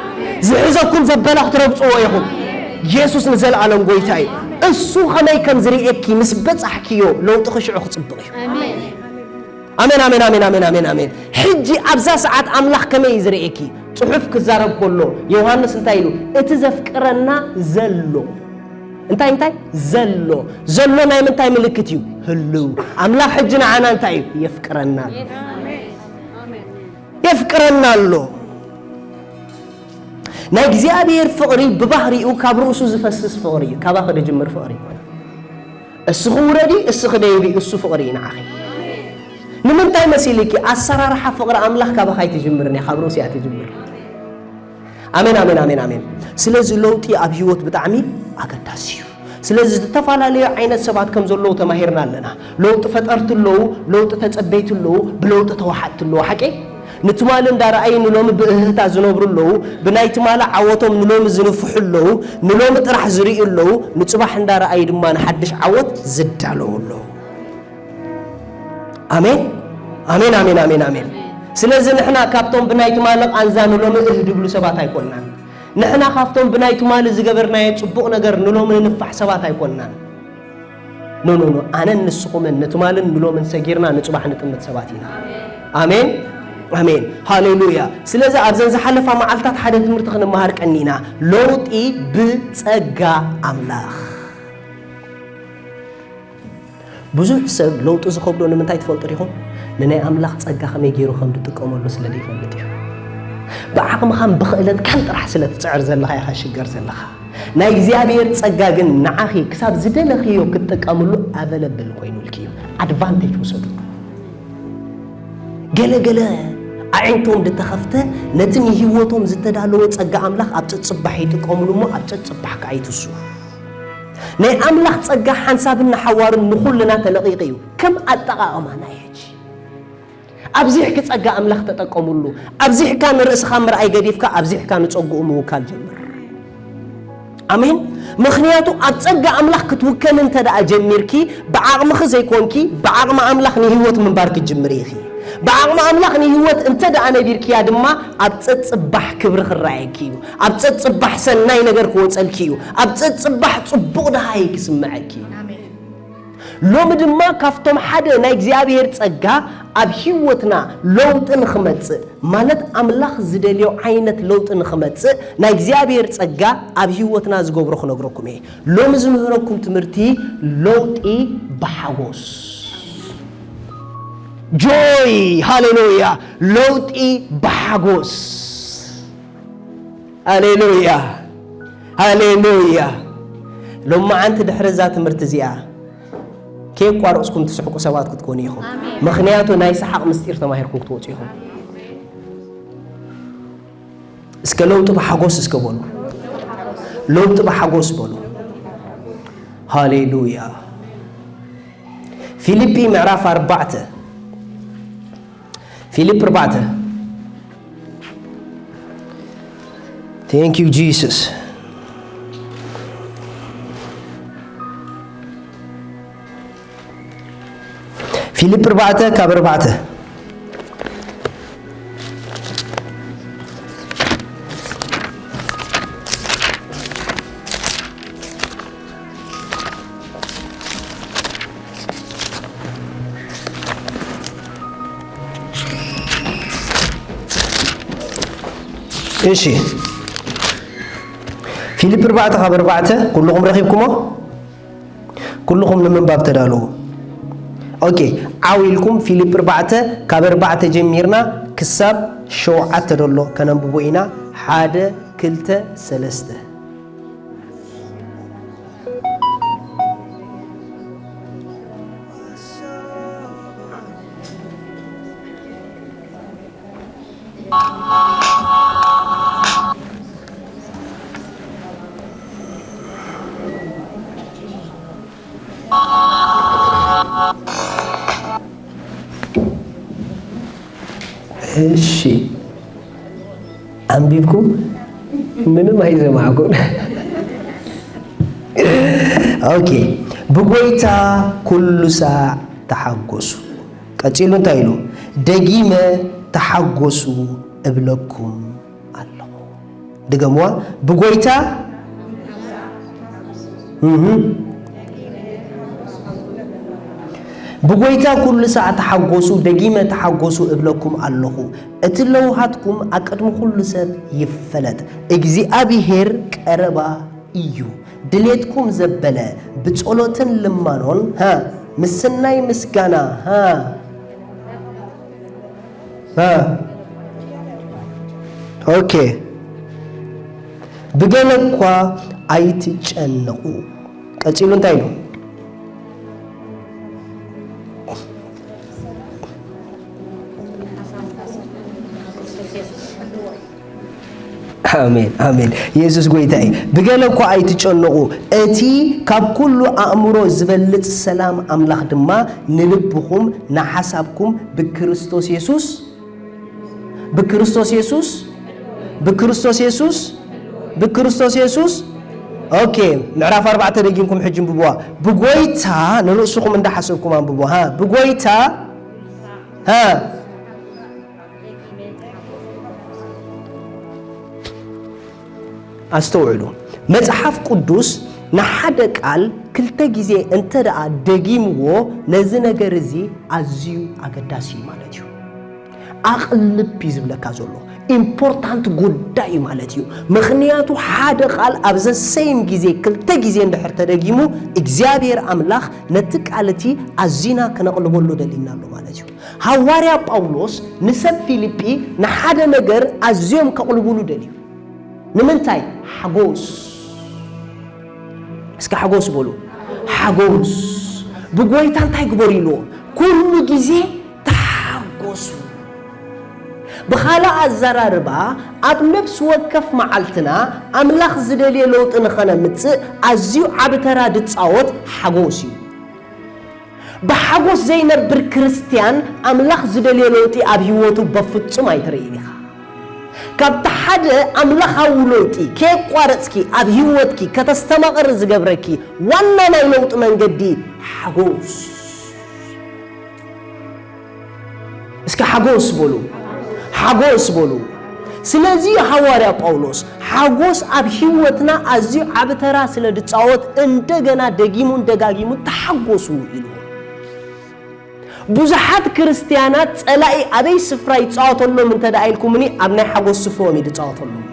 ዝሕዘኩም ዘበለ ክትረግጽዎ ኢኹም። ኢየሱስ ንዘለኣለም ጎይታ እዩ። እሱ ኸመይ ከም ዝርእየኪ ምስ በጻሕክዮ ለውጥኺ ሽዑ ክጽብቕ እዩ። ኣሜን፣ ኣሜን፣ ኣሜን፣ ኣሜን፣ ኣሜን፣ ኣሜን። ሕጂ ኣብዛ ሰዓት ኣምላኽ ከመይ እዩ ዝርእየኪ? ጽሑፍ ክዛረብ ከሎ ዮሃንስ እንታይ ኢሉ? እቲ ዘፍቅረና ዘሎ። እንታይ፣ እንታይ? ዘሎ። ዘሎ ናይ ምንታይ ምልክት እዩ? ህልው። ኣምላኽ ሕጂ ንዓና እንታይ እዩ? የፍቅረና ኣሎ። የፍቅረና ኣሎ። ናይ እግዚኣብሔር ፍቕሪ ብባህሪኡ ካብ ርእሱ ዝፈስስ ፍቕሪ እዩ። ካባኺ ዝጅምር ፍቕሪ ይኮነ። እስኺ ውረዲ፣ እስኺ ደይቢ፣ እሱ ፍቕሪ እዩ ንዓኺ። ንምንታይ መሲልኪ? ኣሰራርሓ ፍቕሪ ኣምላኽ ካባኺ ኣይትጅምርን እያ፣ ካብ ርእሱ እያ ትጅምር። ኣሜን፣ ኣሜን፣ ኣሜን፣ ኣሜን። ስለዚ ለውጢ ኣብ ህይወት ብጣዕሚ ኣገዳሲ እዩ። ስለዚ ዝተፈላለዩ ዓይነት ሰባት ከም ዘለዉ ተማሂርና ኣለና። ለውጢ ፈጠርቲ ኣለዉ፣ ለውጢ ተጸበይቲ ኣለዉ፣ ብለውጢ ተዋሓጥቲ ኣለዉ። ሓቂ? ንትማሊ እንዳረኣዩ ንሎሚ ብእህህታ ዝነብሩ ኣለዉ፣ ብናይ ትማሊ ዓወቶም ንሎሚ ዝንፍሑ ኣለዉ፣ ንሎሚ ጥራሕ ዝርእዩ ኣለዉ፣ ንጽባሕ እንዳረኣዩ ድማ ንሓድሽ ዓወት ዝዳለዉ ኣለዉ። ኣሜን፣ ኣሜን፣ ኣሜን፣ ኣሜን፣ ኣሜን። ስለዚ ንሕና ካብቶም ብናይ ትማሊ ቃንዛ ንሎሚ እህ ድብሉ ሰባት ኣይኮንናን። ንሕና ካብቶም ብናይ ትማሊ ዝገበርናዮ ጽቡቕ ነገር ንሎሚ ንንፋሕ ሰባት ኣይኮንናን። ኖ፣ ኖ፣ ኖ። ኣነን ንስኹምን ንትማልን ንሎምን ሰጊርና ንጽባሕ ንጥምት ሰባት ኢና። ኣሜን፣ ኣሜን፣ ሃሌሉያ። ስለዚ ኣብዘን ዝሓለፋ መዓልታት ሓደ ትምህርቲ ክንመሃር ቀኒና፣ ለውጢ ብጸጋ ኣምላኽ። ብዙሕ ሰብ ለውጢ ዝኸብዶ ንምንታይ ትፈልጡ ዲኹም? ንናይ ኣምላኽ ጸጋ ከመይ ገይሩ ከም ዝጥቀመሉ ስለ ዘይፈልጥ እዩ። ብዓቕምኻን ብኽእለትካን ጥራሕ ስለ ትጽዕር ዘለኻ ኢኻ ሽገር ዘለኻ። ናይ እግዚኣብሔር ጸጋ ግን ንዓኺ ክሳብ ዝደለኽዮ ክትጥቀምሉ ኣቨለብል ኮይኑልኪ እዩ። ኣድቫንቴጅ ውሰዱ። ገለ ገለ ኣዒንቶም ዝተኸፍተ ነቲ ንህይወቶም ዝተዳለወ ጸጋ ኣምላኽ ኣብ ጸጽባሕ ይጥቀምሉ እሞ ኣብ ጸጽባሕ ከኣ ይትሱ። ናይ ኣምላኽ ጸጋ ሓንሳብን ንሓዋሩን ንኹልና ተለቒቑ እዩ። ከም ኣጠቓቕማና እዩ ሕጂ። ኣብዚሕኪ ጸጋ ኣምላኽ ተጠቀምሉ። ኣብዚሕካ ንርእስኻ ምርኣይ ገዲፍካ ኣብዚሕካ ንጸግኡ ምውካል ጀምር። ኣሜን። ምኽንያቱ ኣብ ጸጋ ኣምላኽ ክትውከል እንተ ደኣ ጀሚርኪ፣ ብዓቕምኺ ዘይኮንኪ፣ ብዓቕሚ ኣምላኽ ንህይወት ምንባር ክትጅምሪ ኢኺ። ብዓቕሚ ኣምላኽ ንህይወት እንተ ደኣ ነቢርክያ ድማ፣ ኣብ ጸጽባሕ ክብሪ ክረኣየኪ እዩ። ኣብ ጸጽባሕ ሰናይ ነገር ክወጸልኪ እዩ። ኣብ ጸጽባሕ ጽቡቕ ደሃይ ክስምዐኪ እዩ። ኣሜን። ሎሚ ድማ ካብቶም ሓደ ናይ እግዚኣብሔር ጸጋ ኣብ ህይወትና ለውጢ ንኽመጽእ፣ ማለት ኣምላኽ ዝደልዮ ዓይነት ለውጢ ንኽመጽእ ናይ እግዚኣብሔር ጸጋ ኣብ ህይወትና ዝገብሮ ክነግረኩም እየ። ሎሚ ዝምህረኩም ትምህርቲ ለውጢ ብሓጎስ። ጆይ፣ ሃሌሉያ! ለውጢ ብሓጎስ። ሃሌሉያ! ሃሌሉያ! ሎማዓንቲ ድሕሪ እዛ ትምህርቲ እዚኣ ከየቋረጽኩም ትስሕቁ ሰባት ክትኮኑ ኢኹም። ኣሜን። ምኽንያቱ ናይ ሰሓቕ ምስጢር ተማሂርኩም ክትወጹ ኢኹም። እስከ ለውጢ ብሓጎስ እስከ በሉ። ለውጢ ብሓጎስ በሉ። ሃሌሉያ። ፊልጲ ምዕራፍ ኣርባዕተ፣ ፊልፕ ኣርባዕተ። Thank you Jesus። ፊልፕ ኣርባዕተ ካብ ኣርባዕተ። እሺ፣ ፊልፕ ኣርባዕተ ካብ ኣርባዕተ ኩልኹም ረኺብኩሞ? ኩልኹም ንምንባብ ተዳለዉ። ኦኬ፣ ዓው ኢልኩም ፊልፕ ኣርባዕተ ካብ ኣርባዕተ ጀሚርና ክሳብ ሸውዓተ ደሎ ከነንብቦ ኢና። ሓደ፣ ክልተ፣ ሰለስተ። እሺ፣ ኣንቢብኩም? ምንም ኣይሰማዕኩን። ኦኬ፣ ብጎይታ ኩሉ ሳዕ ተሓጎሱ። ቀጺሉ እንታይ ኢሉ? ደጊመ ተሓጎሱ እብለኩም ኣለኹ። ድገምዋ። ብጎይታ፣ እህ፣ ብጎይታ ኩሉ ሳዕ ተሓጎሱ፣ ደጊመ ተሓጎሱ እብለኩም ኣለኹ። እቲ ለውሃትኩም ኣቅድሚ ኩሉ ሰብ ይፈለጥ። እግዚኣብሔር ቀረባ እዩ። ድሌትኩም ዘበለ ብጸሎትን ልማኖን፣ ሃ፣ ምስናይ ምስጋና፣ ሃ፣ ሃ። ኦኬ። ብገለ እኳ ኣይትጨነቑ። ቀጺሉ እንታይ ኢሉ? ኣሜን፣ ኣሜን። የሱስ ጎይታ እዩ። ብገለ እኳ ኣይትጨነቑ፣ እቲ ካብ ኩሉ ኣእምሮ ዝበልጽ ሰላም ኣምላኽ ድማ ንልብኹም ንሓሳብኩም ብክርስቶስ የሱስ፣ ብክርስቶስ የሱስ፣ ብክርስቶስ የሱስ፣ ብክርስቶስ የሱስ። ኦኬ፣ ምዕራፍ ኣርባዕተ ደጊምኩም ሕጂ እንብብዋ። ብጎይታ፣ ንርእስኹም እንዳሓሰብኩም ኣንብብዋ። ሃ፣ ብጎይታ፣ ሃ። ኣስተውዕሉ፣ መጽሓፍ ቅዱስ ንሓደ ቃል ክልተ ግዜ እንተ ደኣ ደጊምዎ፣ ነዚ ነገር እዚ ኣዝዩ ኣገዳሲ እዩ ማለት እዩ። ኣቕልብ እዩ ዝብለካ ዘሎ። ኢምፖርታንት ጉዳይ እዩ ማለት እዩ። ምኽንያቱ ሓደ ቃል ኣብ ዘሰይም ግዜ ክልተ ግዜ እንድሕር ተደጊሙ፣ እግዚኣብሔር ኣምላኽ ነቲ ቃል እቲ ኣዚና ከነቕልበሉ ደሊና ኣሎ ማለት እዩ። ሃዋርያ ጳውሎስ ንሰብ ፊልጲ ንሓደ ነገር ኣዝዮም ከቕልቡሉ ደልዩ። ንምንታይ? ሓጎስ። እስከ ሓጎስ በሉ። ሓጎስ። ብጎይታ እንታይ ግበሩ ኢልዎም? ኩሉ ግዜ ተሓጎሱ። ብኻልእ ኣዘራርባ፣ ኣብ ነፍሲ ወከፍ መዓልትና ኣምላኽ ዝደልዮ ለውጢ ንኸነምጽእ ኣዝዩ ዓቢ ተራ ዝጻወት ሓጎስ እዩ። ብሓጎስ ዘይነብር ክርስትያን ኣምላኽ ዝደልዮ ለውጢ ኣብ ህይወቱ በፍጹም ኣይትርእይን ኢኻ። ካብቲ ሓደ ኣምላኻዊ ለውጢ ከየቋረጽኪ ኣብ ህይወትኪ ከተስተማቕሪ ዝገብረኪ ዋና ናይ ለውጢ መንገዲ ሓጎስ። እስከ ሓጎስ በሉ። ሓጎስ በሉ። ስለዚ ሃዋርያ ጳውሎስ ሓጎስ ኣብ ህይወትና ኣዝዩ ዓቢ ተራ ስለ ዝጻወት እንደገና ደጊሙን ደጋጊሙን ተሓጎሱ ኢሉ። ብዙሓት ክርስትያናት ጸላኢ ኣበይ ስፍራ ይጻወተሎም እንተ ደኣ ኢልኩምኒ ኣብ ናይ ሓጎስ ስፍርኦም እዩ ዝጻወተሎም።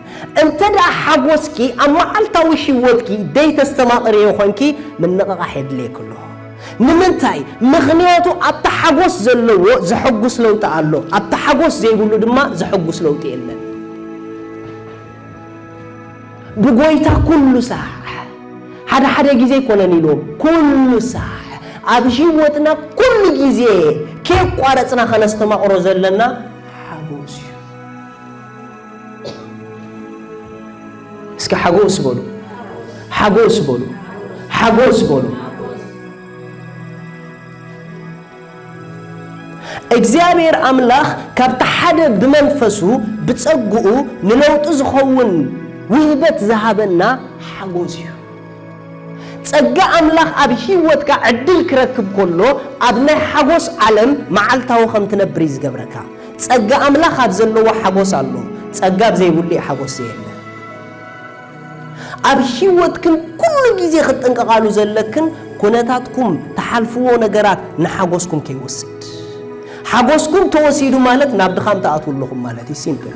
እንተ ደኣ ሓጎስኪ ኣብ መዓልታዊ ህይወትኪ ደይተስተማቕርዮ ኾንኪ ምንቕቓሕ የድልየኪ ኣሎ። ንምንታይ? ምኽንያቱ ኣብቲ ሓጎስ ዘለዎ ዘሐጉስ ለውጢ ኣሎ፣ ኣብቲ ሓጎስ ዘይብሉ ድማ ዘሐጉስ ለውጢ የለን። ብጎይታ ኩሉ ሳዕ፣ ሓደ ሓደ ግዜ ኣይኮነን ኢልዎም፣ ኩሉ ሳዕ ኣብ ህይወትና ኩሉ ግዜ ከየቋረጽና ከነስተማቕሮ ዘለና ሓጎስ እዩ። እስኪ ሓጎስ በሉ፣ ሓጎስ በሉ፣ ሓጎስ በሉ። እግዚኣብሔር ኣምላኽ ካብቲ ሓደ ብመንፈሱ ብጸግኡ ንለውጢ ዝኸውን ውህበት ዝሃበና ሓጎስ እዩ። ጸጋ ኣምላኽ ኣብ ህይወትካ ዕድል ክረክብ ከሎ ኣብ ናይ ሓጎስ ዓለም መዓልታዊ ከም ትነብር እዩ ዝገብረካ። ጸጋ ኣምላኽ ኣብ ዘለዎ ሓጎስ ኣሎ፣ ጸጋ ኣብ ዘይብሉ እዩ ሓጎስ የለ። ኣብ ህይወትክን ኩሉ ግዜ ክትጥንቀቓሉ ዘለክን ኩነታትኩም ትሓልፍዎ ነገራት ንሓጎስኩም ከይወስድ። ሓጎስኩም ተወሲዱ ማለት ናብ ድኻም ትኣትዉ ኣለኹም ማለት እዩ። ሲምፕል።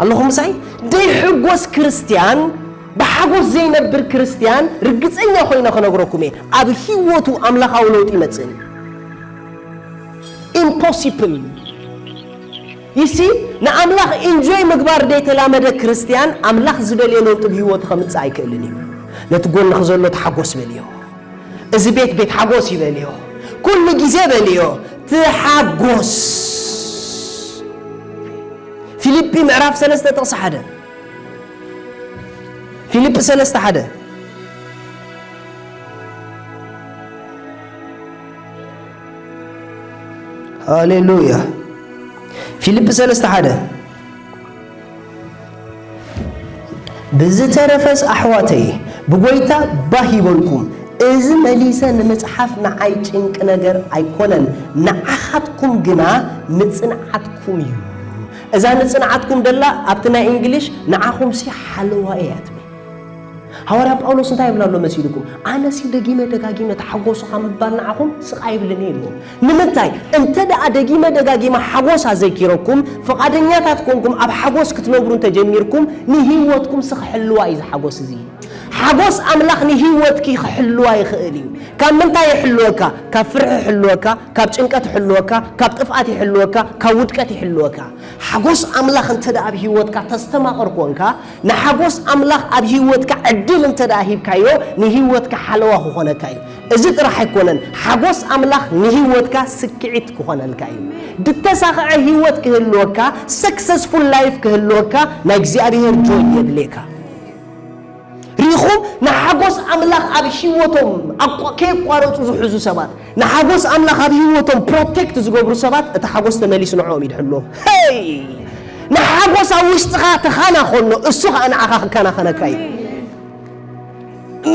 ኣለኹም ምሳይ? ደይሕጎስ ክርስትያን፣ ብሓጎስ ዘይነብር ክርስትያን ርግጸኛ ኮይነ ክነግረኩም እየ፣ ኣብ ህይወቱ ኣምላኻዊ ለውጢ ይመጽእን እዩ። ኢምፖሲብል። ይሲ ንኣምላኽ ኢንጆይ ምግባር ደይተላመደ ክርስትያን ኣምላኽ ዝደልዮ ለውጢ ብህይወቱ ከምጽእ ኣይክእልን እዩ። ነቲ ጎንኺ ዘሎ ተሓጎስ በልዮ። እዚ ቤት ቤት ሓጎስ እዩ በልዮ። ኩሉ ግዜ በልዮ፣ ትሓጎስ። ፊልጲ ምዕራፍ ሰለስተ ጥቕሲ ሓደ። ፊልጲ ሰለስተ ሓደ። ሃሌሉያ። ፊልጲ ሰለስተ ሓደ። ብዝተረፈስ ኣሕዋተይ፣ ብጎይታ ባህ ይበልኩም። እዚ መሊሰ ንምጽሓፍ ንዓይ ጭንቂ ነገር ኣይኮነን፣ ንዓኻትኩም ግና ንጽንዓትኩም እዩ። እዛ ንጽንዓትኩም ደላ ኣብቲ ናይ እንግሊሽ ንዓኹምሲ ሓለዋ እያ ትብል። ሃዋርያ ጳውሎስ እንታይ ይብል ኣሎ መሲልኩም? ኣነሲ ደጊመ ደጋጊመ ተሓጎሱ ካብ ምባል ንዓኹም ስቕ ኣይብልን እየ ኢልዎም። ንምንታይ? እንተ ደኣ ደጊመ ደጋጊመ ሓጎስ ኣዘኪረኩም፣ ፍቓደኛታት ኮንኩም ኣብ ሓጎስ ክትነብሩ እንተጀሚርኩም፣ ንህይወትኩም ስኽ ሕልዋ እዩ ዝሓጎስ እዚ። ሓጎስ ኣምላኽ ንህይወትኪ ክሕልዋ ይኽእል እዩ። ካብ ምንታይ ይሕልወካ? ካብ ፍርሒ ይሕልወካ፣ ካብ ጭንቀት ይሕልወካ፣ ካብ ጥፍኣት ይሕልወካ፣ ካብ ውድቀት ይሕልወካ። ሓጎስ ኣምላኽ እንተ ደኣ ኣብ ህይወትካ ተስተማቕር ኮንካ፣ ንሓጎስ ኣምላኽ ኣብ ህይወትካ ዕድል እንተ ደኣ ሂብካዮ፣ ንህይወትካ ሓለዋ ክኾነካ እዩ። እዚ ጥራሕ ኣይኮነን፣ ሓጎስ ኣምላኽ ንህይወትካ ስክዒት ክኾነልካ እዩ። ድተሳኽዐ ህይወት ክህልወካ፣ ሰክሰስፉል ላይፍ ክህልወካ፣ ናይ እግዚኣብሔር ጆይ የድልየካ። ሪኹም ንሓጎስ ኣምላኽ ኣብ ህይወቶም ኣቋ-፣ ከየቋረጹ ዝሕዙ ሰባት፣ ንሓጎስ ኣምላኽ ኣብ ህይወቶም ፕሮቴክት ዝገብሩ ሰባት፣ እቲ ሓጎስ ተመሊሱ ንዕኦም ይድሕልዎም። ሄይ! ንሓጎስ ኣብ ውሽጥኻ ተኻናኸኖ፣ እሱ ኸኣ ንዓኻ ክከናኸነካ እዩ።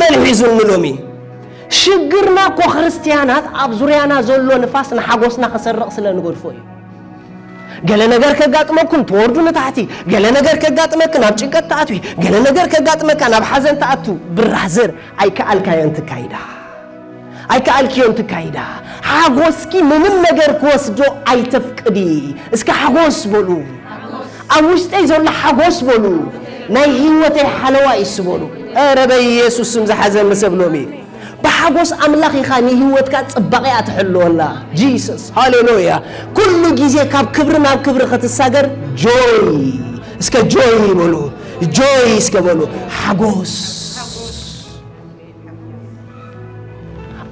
መን ሒዙኒ ሎሚ? ሽግርና እኮ ክርስትያናት ኣብ ዙርያና ዘሎ ንፋስ ንሓጎስና ክሰርቕ ስለ ንገድፎ እዩ። ገለ ነገር ከጋጥመኩም ትወርዱ ንታሕቲ፣ ገለ ነገር ከጋጥመክ ናብ ጭንቀት ትኣትዊ፣ ገለ ነገር ከጋጥመካ ናብ ሓዘን ትኣቱ። ብራዘር ኣይከኣልካዮን ትካይዳ፣ ኣይከኣልክዮን ትካይዳ። ሓጎስኪ ምንም ነገር ክወስዶ ኣይተፍቅዲ። እስከ ሓጎስ በሉ። ኣብ ውሽጠይ ዘሎ ሓጎስ በሉ። ናይ ህይወተይ ሓለዋ እዩ እሱ በሉ። ኧረ በኢየሱስ ስም ዝሓዘኒ ሰብ ሎሚ ብሓጎስ ኣምላኽ ኢኻ ንህይወትካ ጽባቐኣ ትሕልወላ። ጂሰስ፣ ሃሌሉያ። ኩሉ ግዜ ካብ ክብሪ ናብ ክብሪ ክትሳገር ጆይ። እስከ ጆይ በሉ። ጆይ እስከ በሉ። ሓጎስ።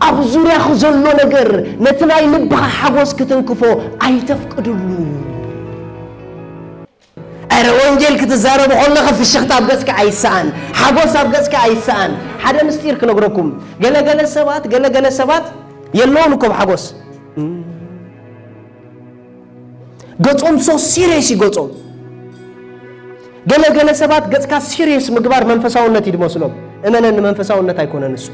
ኣብ ዙርያኹ ዘሎ ነገር ነቲ ናይ ልብኻ ሓጎስ ክትንክፎ ኣይተፍቅድሉ። ኣረ ወንጌል ክትዛረቡ ከለኻ ፍሽኽታ ኣብ ገጽካ ኣይሰኣን፣ ሓጎስ ኣብ ገጽካ ኣይሰኣን። ሓደ ምስጢር ክነግረኩም፣ ገለገለ ሰባት፣ ገለገለ ሰባት የለውን እኮ ብሓጎስ። ገጾም ሶ ሲሪየስ እዩ ገጾም። ገለገለ ሰባት ገጽካ ሲሪየስ ምግባር መንፈሳውነት እዩ ዝመስሎም። እመነኒ፣ መንፈሳውነት ኣይኮነን እሱ።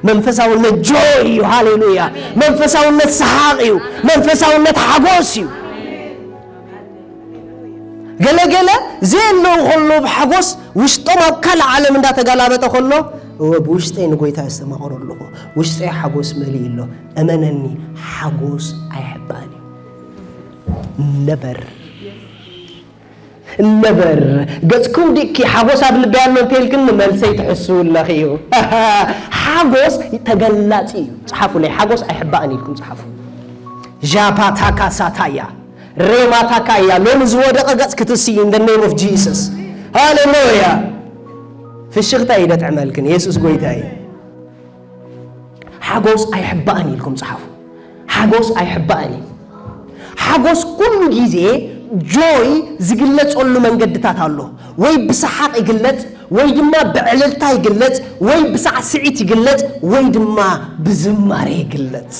መንፈሳውነት ጆይ እዩ። ሃሌሉያ። መንፈሳውነት ሰሓቕ እዩ። መንፈሳውነት ሓጎስ እዩ። ገለገለ ዘየለዉ ከሎ ብሓጎስ ውሽጦም ኣብ ካልእ ዓለም እንዳተጋላበጠ ከሎ፣ እወ፣ ብውሽጠይ ንጎይታ የስተማቕሮ ኣለኹ፣ ውሽጠይ ሓጎስ መሊኡ ኣሎ። እመነኒ፣ ሓጎስ ኣይሕባእን እዩ። ነበር ነበር። ገጽኩም ዲኪ ሓጎስ ኣብ ልቢ ኣሎ እንተልክን፣ ንመልሰይ ትሕስው ኣለኺ እዩ። ሓጎስ ተገላጺ እዩ። ጽሓፉ፣ ናይ ሓጎስ ኣይሕባእን ኢልኩም ጽሓፉ። ዣፓታካ ሳታያ፣ ሬማታካ እያ። ሎሚ ዝወደቐ ገጽ ክትስይ in the name of Jesus። ሃሌሉያ። ፍሽኽታ እዩ ደጥዕመልክን። የሱስ ጎይታ እዩ። ሓጎስ ኣይሕባእን ኢልኩም ጽሓፉ። ሓጎስ ኣይሕባእን እዩ። ሓጎስ ኩሉ ግዜ ጆይ ዝግለጸሉ መንገድታት ኣሎ። ወይ ብሰሓቕ ይግለጽ፣ ወይ ድማ ብዕልልታ ይግለጽ፣ ወይ ብሳዕስዒት ይግለጽ፣ ወይ ድማ ብዝማሬ ይግለጽ።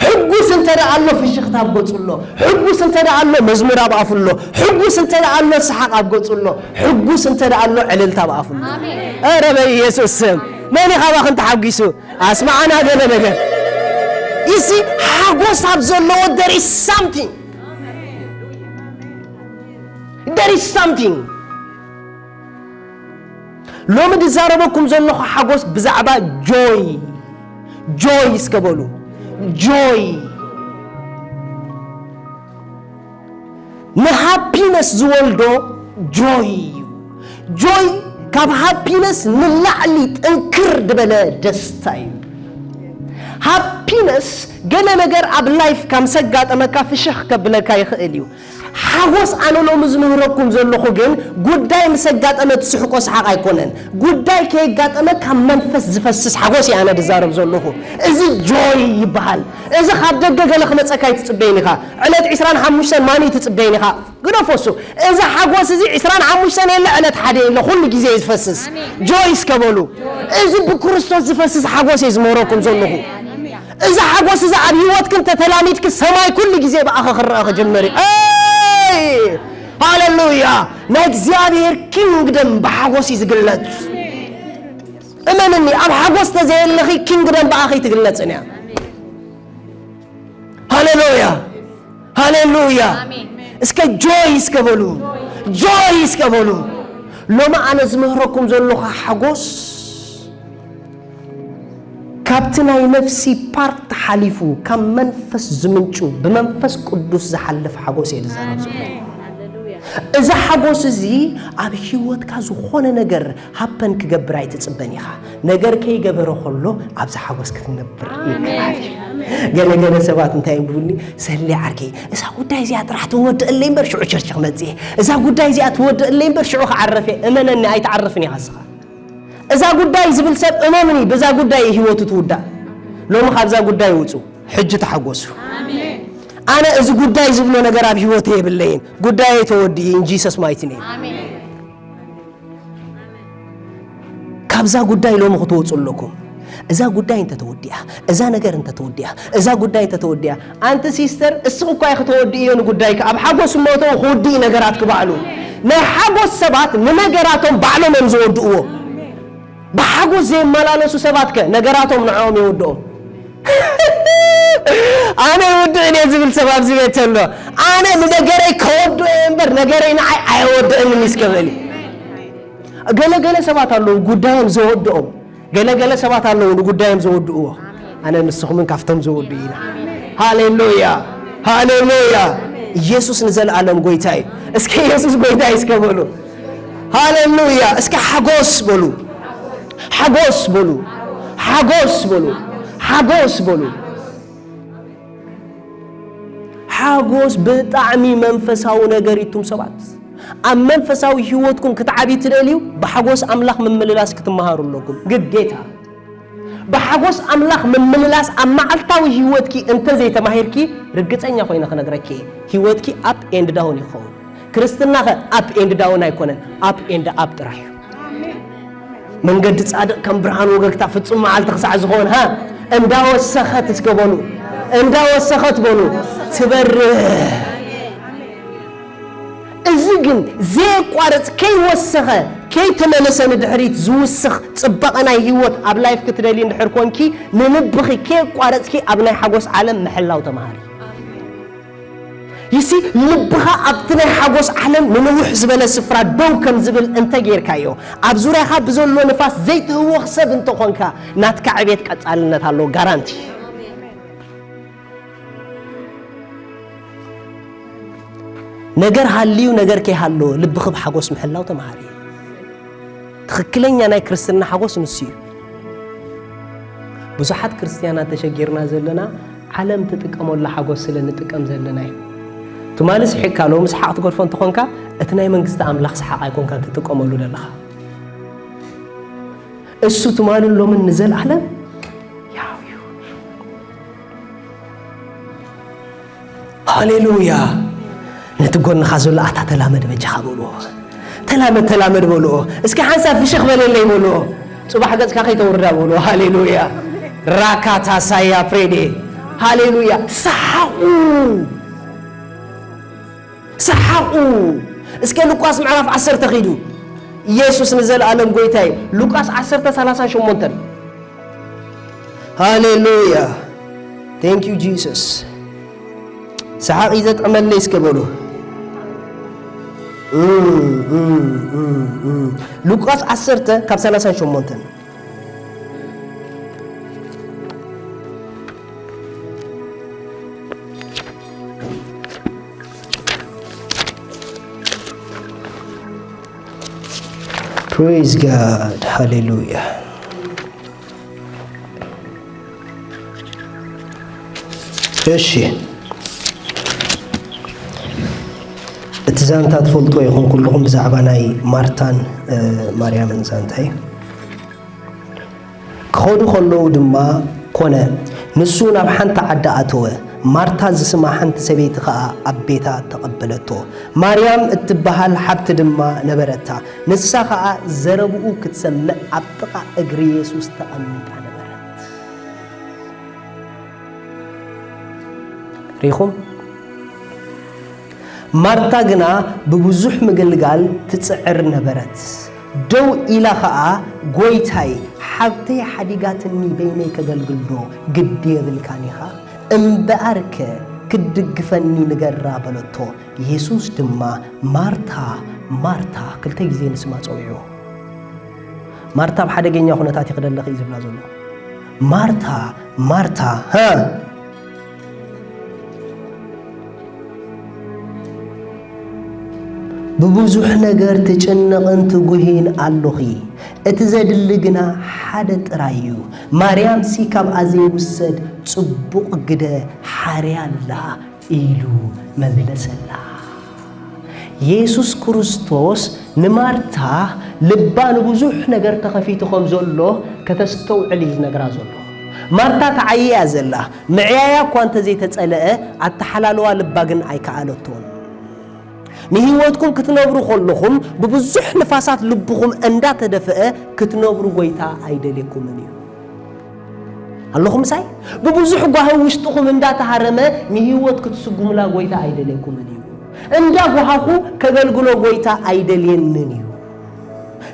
ሕጉስ እንተ ደኣ ኣሎ ፍሽኽታ ኣብ ገጹ ኣሎ። ሕጉስ እንተ ደኣ ኣሎ መዝሙር ኣብ ኣፉ ኣሎ። ሕጉስ እንተ ደኣ ኣሎ ሰሓቕ ኣብ ገጹ ኣሎ። ሕጉስ እንተ ደኣ ኣሎ ዕልልታ ኣብ ኣፉ ኣሎ። ኣረ በኢየሱስ ስም መን እዩ ካባኽን ተሓጒሱ? ኣስማዓና ገለ ነገር። You see፣ ሓጎስ ኣብ ዘለዎ there is something። There is something። ሎሚ ድዛረበኩም ዘለኹ ሓጎስ ብዛዕባ ጆይ፣ ጆይ እስከ በሉ። ጆይ። ንሃፒነስ ዝወልዶ ጆይ እዩ። ጆይ ካብ ሃፒነስ ንላዕሊ ጥንክር ዝበለ ደስታ እዩ። ሃፒነስ ገለ ነገር ኣብ ላይፍ ካብ ምስ ኣጋጠመካ ፍሽኽ ከብለካ ይኽእል እዩ። ሓጎስ ኣነ ሎሚ ዝምህረኩም ዘለኹ ግን ጉዳይ ምስ ኣጋጠመ ትስሕቆ ሰሓቕ ኣይኮነን። ጉዳይ ከየጋጠመ ካብ መንፈስ ዝፈስስ ሓጎስ እየ ኣነ ዝዛረብ ዘለኹ። እዚ ጆይ ይበሃል። እዚ ካብ ደገ ገለ ክመጸካ ኣይትጽበይን ኢኻ። ዕለት ዕስራን ሓሙሽተን ማን እዩ ትጽበይን ኢኻ? ግደፎ እሱ። እዚ ሓጎስ እዚ ዕስራን ሓሙሽተን የለ፣ ዕለት ሓደ የለ፣ ኩሉ ግዜ እዩ ዝፈስስ። ኣሜን። ጆይ እስከ በሉ። ጆይ። እዚ ብክርስቶስ ዝፈስስ ሓጎስ እየ ዝምህረኩም ዘለኹ። ኣሜን። እዚ ሓጎስ እዚ ኣብ ህይወትክን ተተላሚድኪ ሰማይ ኩሉ ግዜ ብኣኸ ክረአ ክጅምር እዩ። ኣይ! ሃሌሉያ! ናይ እግዚኣብሔር ኪንግደም ብሓጎስ እዩ ዝግለጽ። እመንኒ፣ ኣብ ሓጎስ ተዘየለኺ ኪንግደም ብኣኺ ትግለጽን እያ። ሃሌሉያ! ሃሌሉያ! ኣሜን። እስከ ጆይ እስከ በሉ። ጆይ እስከ በሉ። ሎሚ ኣነ ዝምህረኩም ዘለኹ ሓጎስ ካብቲ ናይ ነፍሲ ፓርት ሓሊፉ ካብ መንፈስ ዝምንጩ ብመንፈስ ቅዱስ ዝሓልፍ ሓጎስ እየ ዝዛረብ ዘለኹ። ኣሜን። ሃሌሉያ። እዚ ሓጎስ እዚ ኣብ ህይወትካ ዝኾነ ነገር ሃፐን ክገብር ኣይትጽበን ኢኻ። ነገር ከይገበረ ከሎ ኣብዚ ሓጎስ ክትነብር ኣሜን። ይከኣል እዩ። ኣሜን። ገለ ገለ ሰባት እንታይ እዮም ዝብሉኒ? ሰሌ ዓርከይ፣ እዛ ጉዳይ እዚኣ ጥራሕ ትወደአለይ እምበር ሽዑ ቸርች ክመጽእ እየ። እዛ ጉዳይ እዚኣ ትወደአለይ እምበር ሽዑ ክዓርፍ እየ። እመነኒ፣ ኣይትዓርፍን ኢኻ እስኻ። እዛ ጉዳይ ዝብል ሰብ እመኑኒ፣ በዛ ጉዳይ እዩ ህይወቱ ትውዳእ። ሎሚ ካብዛ ጉዳይ ውጹ፣ ሕጂ ተሓጎሱ። ኣሜን። ኣነ እዚ ጉዳይ ዝብሎ ነገር ኣብ ህይወተይ የብለይን። ጉዳየይ ተወዲኡ in Jesus mighty name። ኣሜን። ካብዛ ጉዳይ ሎሚ ክትወጹ ኣለኩም። እዛ ጉዳይ እንተተወዲኣ፣ እዛ ነገር እንተተወዲኣ፣ እዛ ጉዳይ እንተተወዲኣ፣ ኣንቲ ሲስተር፣ እስኺ እኳ ኢኺ ተወዲእዮ ንጉዳይኪ፣ ኣብ ሓጎስ እሞ እተው ክውድእ ነገራት ክባዕሉ። ናይ ሓጎስ ሰባት ንነገራቶም ባዕሎም እዮም ዝወድእዎ። ብሓጎስ ዘይመላለሱ ሰባት ከ ነገራቶም ንዕኦም ይወድኦም። ኣነ ይውድእን እየ ዝብል ሰብ ኣብዚ ቤት ኣሎ። ኣነ ንነገረይ ከወድኦ እየ እምበር ነገረይ ንዓይ ኣየወድእንን እዩ እስከ በሊ። ገለ ገለ ሰባት ኣለዉ ጉዳዮም ዘወድኦም። ገለ ገለ ሰባት ኣለዉ ንጉዳዮም ዘወድእዎ። ኣነ ንስኹምን ካብቶም ዘወድኡ ኢና። ሃሌሉያ፣ ሃሌሉያ። ኢየሱስ ንዘለኣለም ጎይታ እዩ። እስከ ኢየሱስ ጎይታ እዩ እስከ በሉ። ሃሌሉያ። እስከ ሓጎስ በሉ። ሓጎስ በሉ። ሓጎስ በሉ። ሓጎስ በሉ። ሓጎስ ብጣዕሚ መንፈሳዊ ነገር እዩ። እቱም ሰባት ኣብ መንፈሳዊ ህይወትኩም ክትዓብዩ ትደልዩ፣ ብሓጎስ ኣምላኽ ምምልላስ ክትመሃሩ ኣለኩም ግዴታ። ብሓጎስ ኣምላኽ ምምልላስ ኣብ መዓልታዊ ህይወትኪ እንተ ዘይተማሂርኪ፣ ርግጸኛ ኮይነ ክነግረኪ እየ፣ ህይወትኪ up and down ይኸውን። ክርስትናኸ up and down ኣይኮነን፣ up and up ጥራሕ እዩ። መንገዲ ጻድቕ ከም ብርሃን ወገግታ ፍጹም መዓልቲ ክሳዕ ዝኾን፣ ሃ፣ እንዳወሰኸት እስከ በሉ፣ እንዳወሰኸት በሉ፣ ትበርህ። እዚ ግን ዘየቋርጽ ከይወሰኸ ከይተመለሰ ንድሕሪት ዝውስኽ ጽባቐ ናይ ህይወት ኣብ ላይፍ ክትደልዪ እንድሕር ኮንኪ፣ ንልብኺ ከየቋረጽኪ ኣብ ናይ ሓጎስ ዓለም ምሕላው ተማሃሪ። ይሲ ልብኻ ኣብቲ ናይ ሓጎስ ዓለም ንንውሕ ዝበለ ስፍራ ደው ከም ዝብል እንተ ጌርካዮ፣ ኣብ ዙርያኻ ብዘሎ ንፋስ ዘይትህወኽ ሰብ እንተኾንካ፣ ናትካ ዕቤት ቀጻልነት ኣለዎ፣ ጋራንቲ። ነገር ሃልዩ ነገር ከይሃሎ ልብኺ ብሓጎስ ምሕላው ተምሃሪ። ትኽክለኛ ናይ ክርስትና ሓጎስ ንሱ እዩ። ብዙሓት ክርስትያናት ተሸጊርና ዘለና ዓለም ትጥቀመሉ ሓጎስ ስለ ንጥቀም ዘለና እዩ። ትማሊ ስሒቕካ ሎሚ ሰሓቕ ትገድፎ እንተኾንካ፣ እቲ ናይ መንግስቲ ኣምላኽ ሰሓቕ ኣይኮንካን ትጥቀመሉ ዘለኻ። እሱ ትማልን ሎምን ንዘለኣለም ያው እዩ። ሃሌሉያ። ነቲ ጎንኻ ዘሎ ኣታ ተላመድ በጃኻ በልዎ። ተላመድ፣ ተላመድ በልዎ። እስኪ ሓንሳብ ፍሽኽ በለለይ በልዎ። ጽባሕ ገጽካ ከይተውርዳ በልዎ። ሃሌሉያ። ራካታ ሳያ ፕሬዴ። ሃሌሉያ። ሰሓቑ። ሰሓቑ። እስከ ሉቃስ ምዕራፍ ዓሰርተ ኺዱ። ኢየሱስ ንዘለኣለም ጎይታ እዩ። ሉቃስ ዓሰርተ ሰላሳን ሸሞንተን። ሃሌሉያ። Thank you Jesus። ሰሓቕ እዩ ዘጥዕመለይ እስከ በሉ። እም፣ እም፣ እም፣ እም። ሉቃስ ዓሰርተ ካብ ሰላሳን ሸሞንተን። Praise God። ሃሌሉያ። እሺ፣ እቲ ዛንታ ትፈልጥዎ ኢኹም ኩልኹም ብዛዕባ ናይ ማርታን፣ እ፣ ማርያምን ዛንታ እዩ። ክኸዱ ከለዉ ድማ ኮነ፣ ንሱ ናብ ሓንቲ ዓዲ ኣተወ። ማርታ ዝስማ ሓንቲ ሰበይቲ ኸኣ ኣብ ቤታ ተቐበለቶ። ማርያም እትበሃል ሓብቲ ድማ ነበረታ። ንሳ ኸኣ ዘረብኡ ክትሰምዕ ኣብ ጥቓ እግሪ የሱስ ተቐሚጣ ነበረት። ርኢኹም? ማርታ ግና ብብዙሕ ምግልጋል ትጽዕር ነበረት። ደው ኢላ ኸኣ፣ "ጐይታይ፣ ሓብተይ ሓዲጋትኒ በይነይ ከገልግልዶ ግዲ የብልካን ኢኻ? እምበኣርከ ክትድግፈኒ ንገራ" በለቶ። የሱስ ድማ፣ "ማርታ፣ ማርታ" ክልተ ግዜ ንስማ ጸዊዑ። ማርታ ኣብ ሓደገኛ ኩነታት እዩ ክደለኺ እዩ ዝብላ ዘሎ። "ማርታ፣ ማርታ፣ ሃ?" ብብዙሕ ነገር ትጭነቕን ትጉሂን ኣሎኺ፣ እቲ ዘድሊ ግና ሓደ ጥራይ እዩ። ማርያምሲ ካብኣ ዘይውሰድ ጽቡቕ ግደ ሓርያ ኣላ ኢሉ መለሰላ። የሱስ ክርስቶስ ንማርታ ልባ ንብዙሕ ነገር ተኸፊቱ ከም ዘሎ ከተስተውዕል እዩ ዝነግራ ዘሎ። ማርታ ተዓይያ ዘላ፣ ምዕያያ እኳ እንተዘይተጸልአ፣ ኣተሓላልዋ ልባ ግን ኣይከኣለቶን። ንህይወትኩም ክትነብሩ ከለኹም፣ ብብዙሕ ንፋሳት ልብኹም እንዳተደፍአ ክትነብሩ ጐይታ ኣይደልየኩምን እዩ። ኣለኹም ምሳይ? ብብዙሕ ጓሂ ውሽጥኹም እንዳተሃረመ ንህይወት ክትስጉምላ ጐይታ ኣይደልየኩምን እዩ። እንዳጓሃኹ ከገልግሎ ጐይታ ኣይደልየንን እዩ።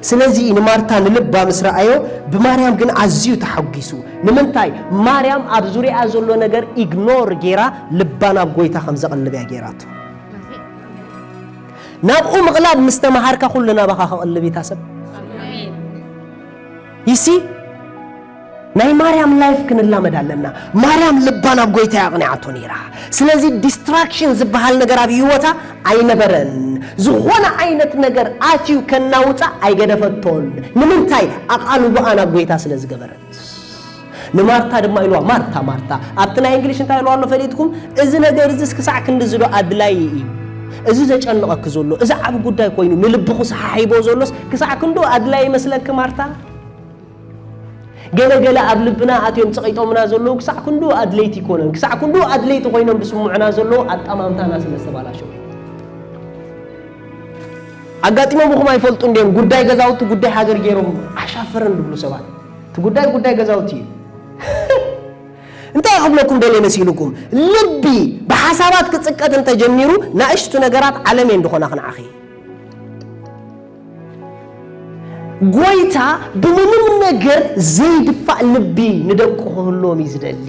ስለዚ ንማርታ ንልባ ምስ ረኣዮ፣ ብማርያም ግን ኣዝዩ ተሓጒሱ። ንምንታይ? ማርያም ኣብ ዙርያኣ ዘሎ ነገር ኢግኖር ጌራ፣ ልባ ናብ ጐይታ ከም ዘቕልብ እያ ጌራቶ። ናብኡ ምቕላብ ምስ ተመሃርካ፣ ኩሉ ናባኻ ክቕልብ እዩ እታ ሰብ። ይሲ፣ ናይ ማርያም ላይፍ ክንላመድ ኣለና። ማርያም ልባ ናብ ጐይታ እያ ኣቕኒዓቶ ነይራ። ስለዚ ዲስትራክሽን ዝበሃል ነገር ኣብ ህይወታ ኣይነበረን። ዝኾነ ዓይነት ነገር ኣትዩ ከናውጻ ኣይገደፈቶን። ንምንታይ? ኣቓልቦኣ ናብ ጐይታ ስለ ዝገበረት። ንማርታ ድማ ኢልዋ፣ "ማርታ፣ ማርታ፣ ኣብቲ ናይ እንግሊሽ እንታይ ኢልዋ ኣሎ ፈሊጥኩም? እዚ ነገር እዚስ ክሳዕ ክንድዚ ዶ ኣድላዪ እዩ? እዚ ዘጨንቐኪ ዘሎ፣ እዚ ዓቢ ጉዳይ ኮይኑ ንልብኺ ሰሓሒቦ ዘሎስ ክሳዕ ክንዱ ኣድላዪ ይመስለኪ ማርታ?" ገለ ገለ ኣብ ልብና ኣትዮም ጸቒጦምና ዘለዉ ክሳዕ ክንዱ ኣድለይቲ ይኮነን፣ ክሳዕ ክንዱ ኣድለይቲ ኮይኖም ዝስምዑና ዘለዉ ኣጠማምታና ስለ ዝተባላሸወ። ኣጋጢሞምኹም ኣይፈልጡ እንድዮም፣ ጉዳይ ገዛውቲ ጉዳይ ሃገር ገይሮም ኣሻፈረን ዝብሉ ሰባት። እቲ ጉዳይ ጉዳይ ገዛውቲ እዩ። እንታይ ክብለኩም ደልየ መሲልኩም? ልቢ ብሓሳባት ክጽቀጥ እንተጀሚሩ፣ ናእሽቱ ነገራት ዓለም እየን ዝኾና ክንዓኺ። ጎይታ ብምንም ነገር ዘይድፋእ ልቢ ንደቁ ክህልዎም እዩ ዝደሊ።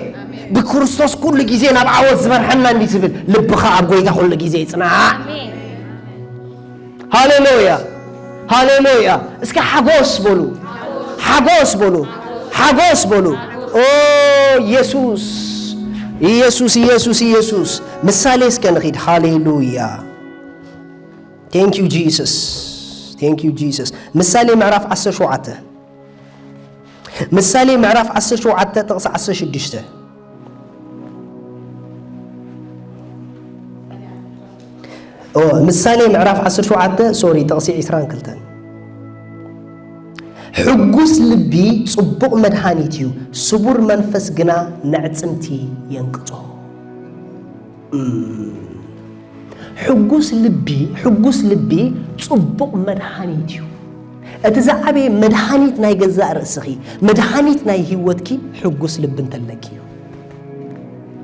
ብክርስቶስ ኩሉ ግዜ ናብ ዓወት ዝመርሐና እንዲ ዝብል ልብኻ ኣብ ጎይታ ኩሉ ግዜ ይጽናዕ። ሃሌሉያ፣ ሃሌሉያ። እስከ ሓጎስ በሉ፣ ሓጎስ በሉ፣ ሓጎስ በሉ። ኦ ኢየሱስ፣ ኢየሱስ፣ ኢየሱስ፣ ኢየሱስ። ምሳሌ እስከ ንኺድ። ሃሌሉያ። Thank you Jesus, thank you Jesus። ምሳሌ ምዕራፍ ዓሰርተ ሸውዓተ፣ ምሳሌ ምዕራፍ ዓሰርተ ሸውዓተ ጥቕሲ ዓሰርተ ሽዱሽተ። ኦ፣ ምሳሌ ምዕራፍ ዓሰርተ ሸውዓተ፣ ሶሪ፣ ጥቕሲ ዕስራን ክልተን። ሕጉስ ልቢ ጽቡቕ መድሃኒት እዩ፣ ስቡር መንፈስ ግና ነዕጽምቲ የንቅጾ። እም፣ ሕጉስ ልቢ፣ ሕጉስ ልቢ ጽቡቕ መድሃኒት እዩ። እቲ ዝዓበየ መድሃኒት ናይ ገዛእ ርእስኺ፣ መድሃኒት ናይ ህይወትኪ ሕጉስ ልቢ እንተለኪ እዩ።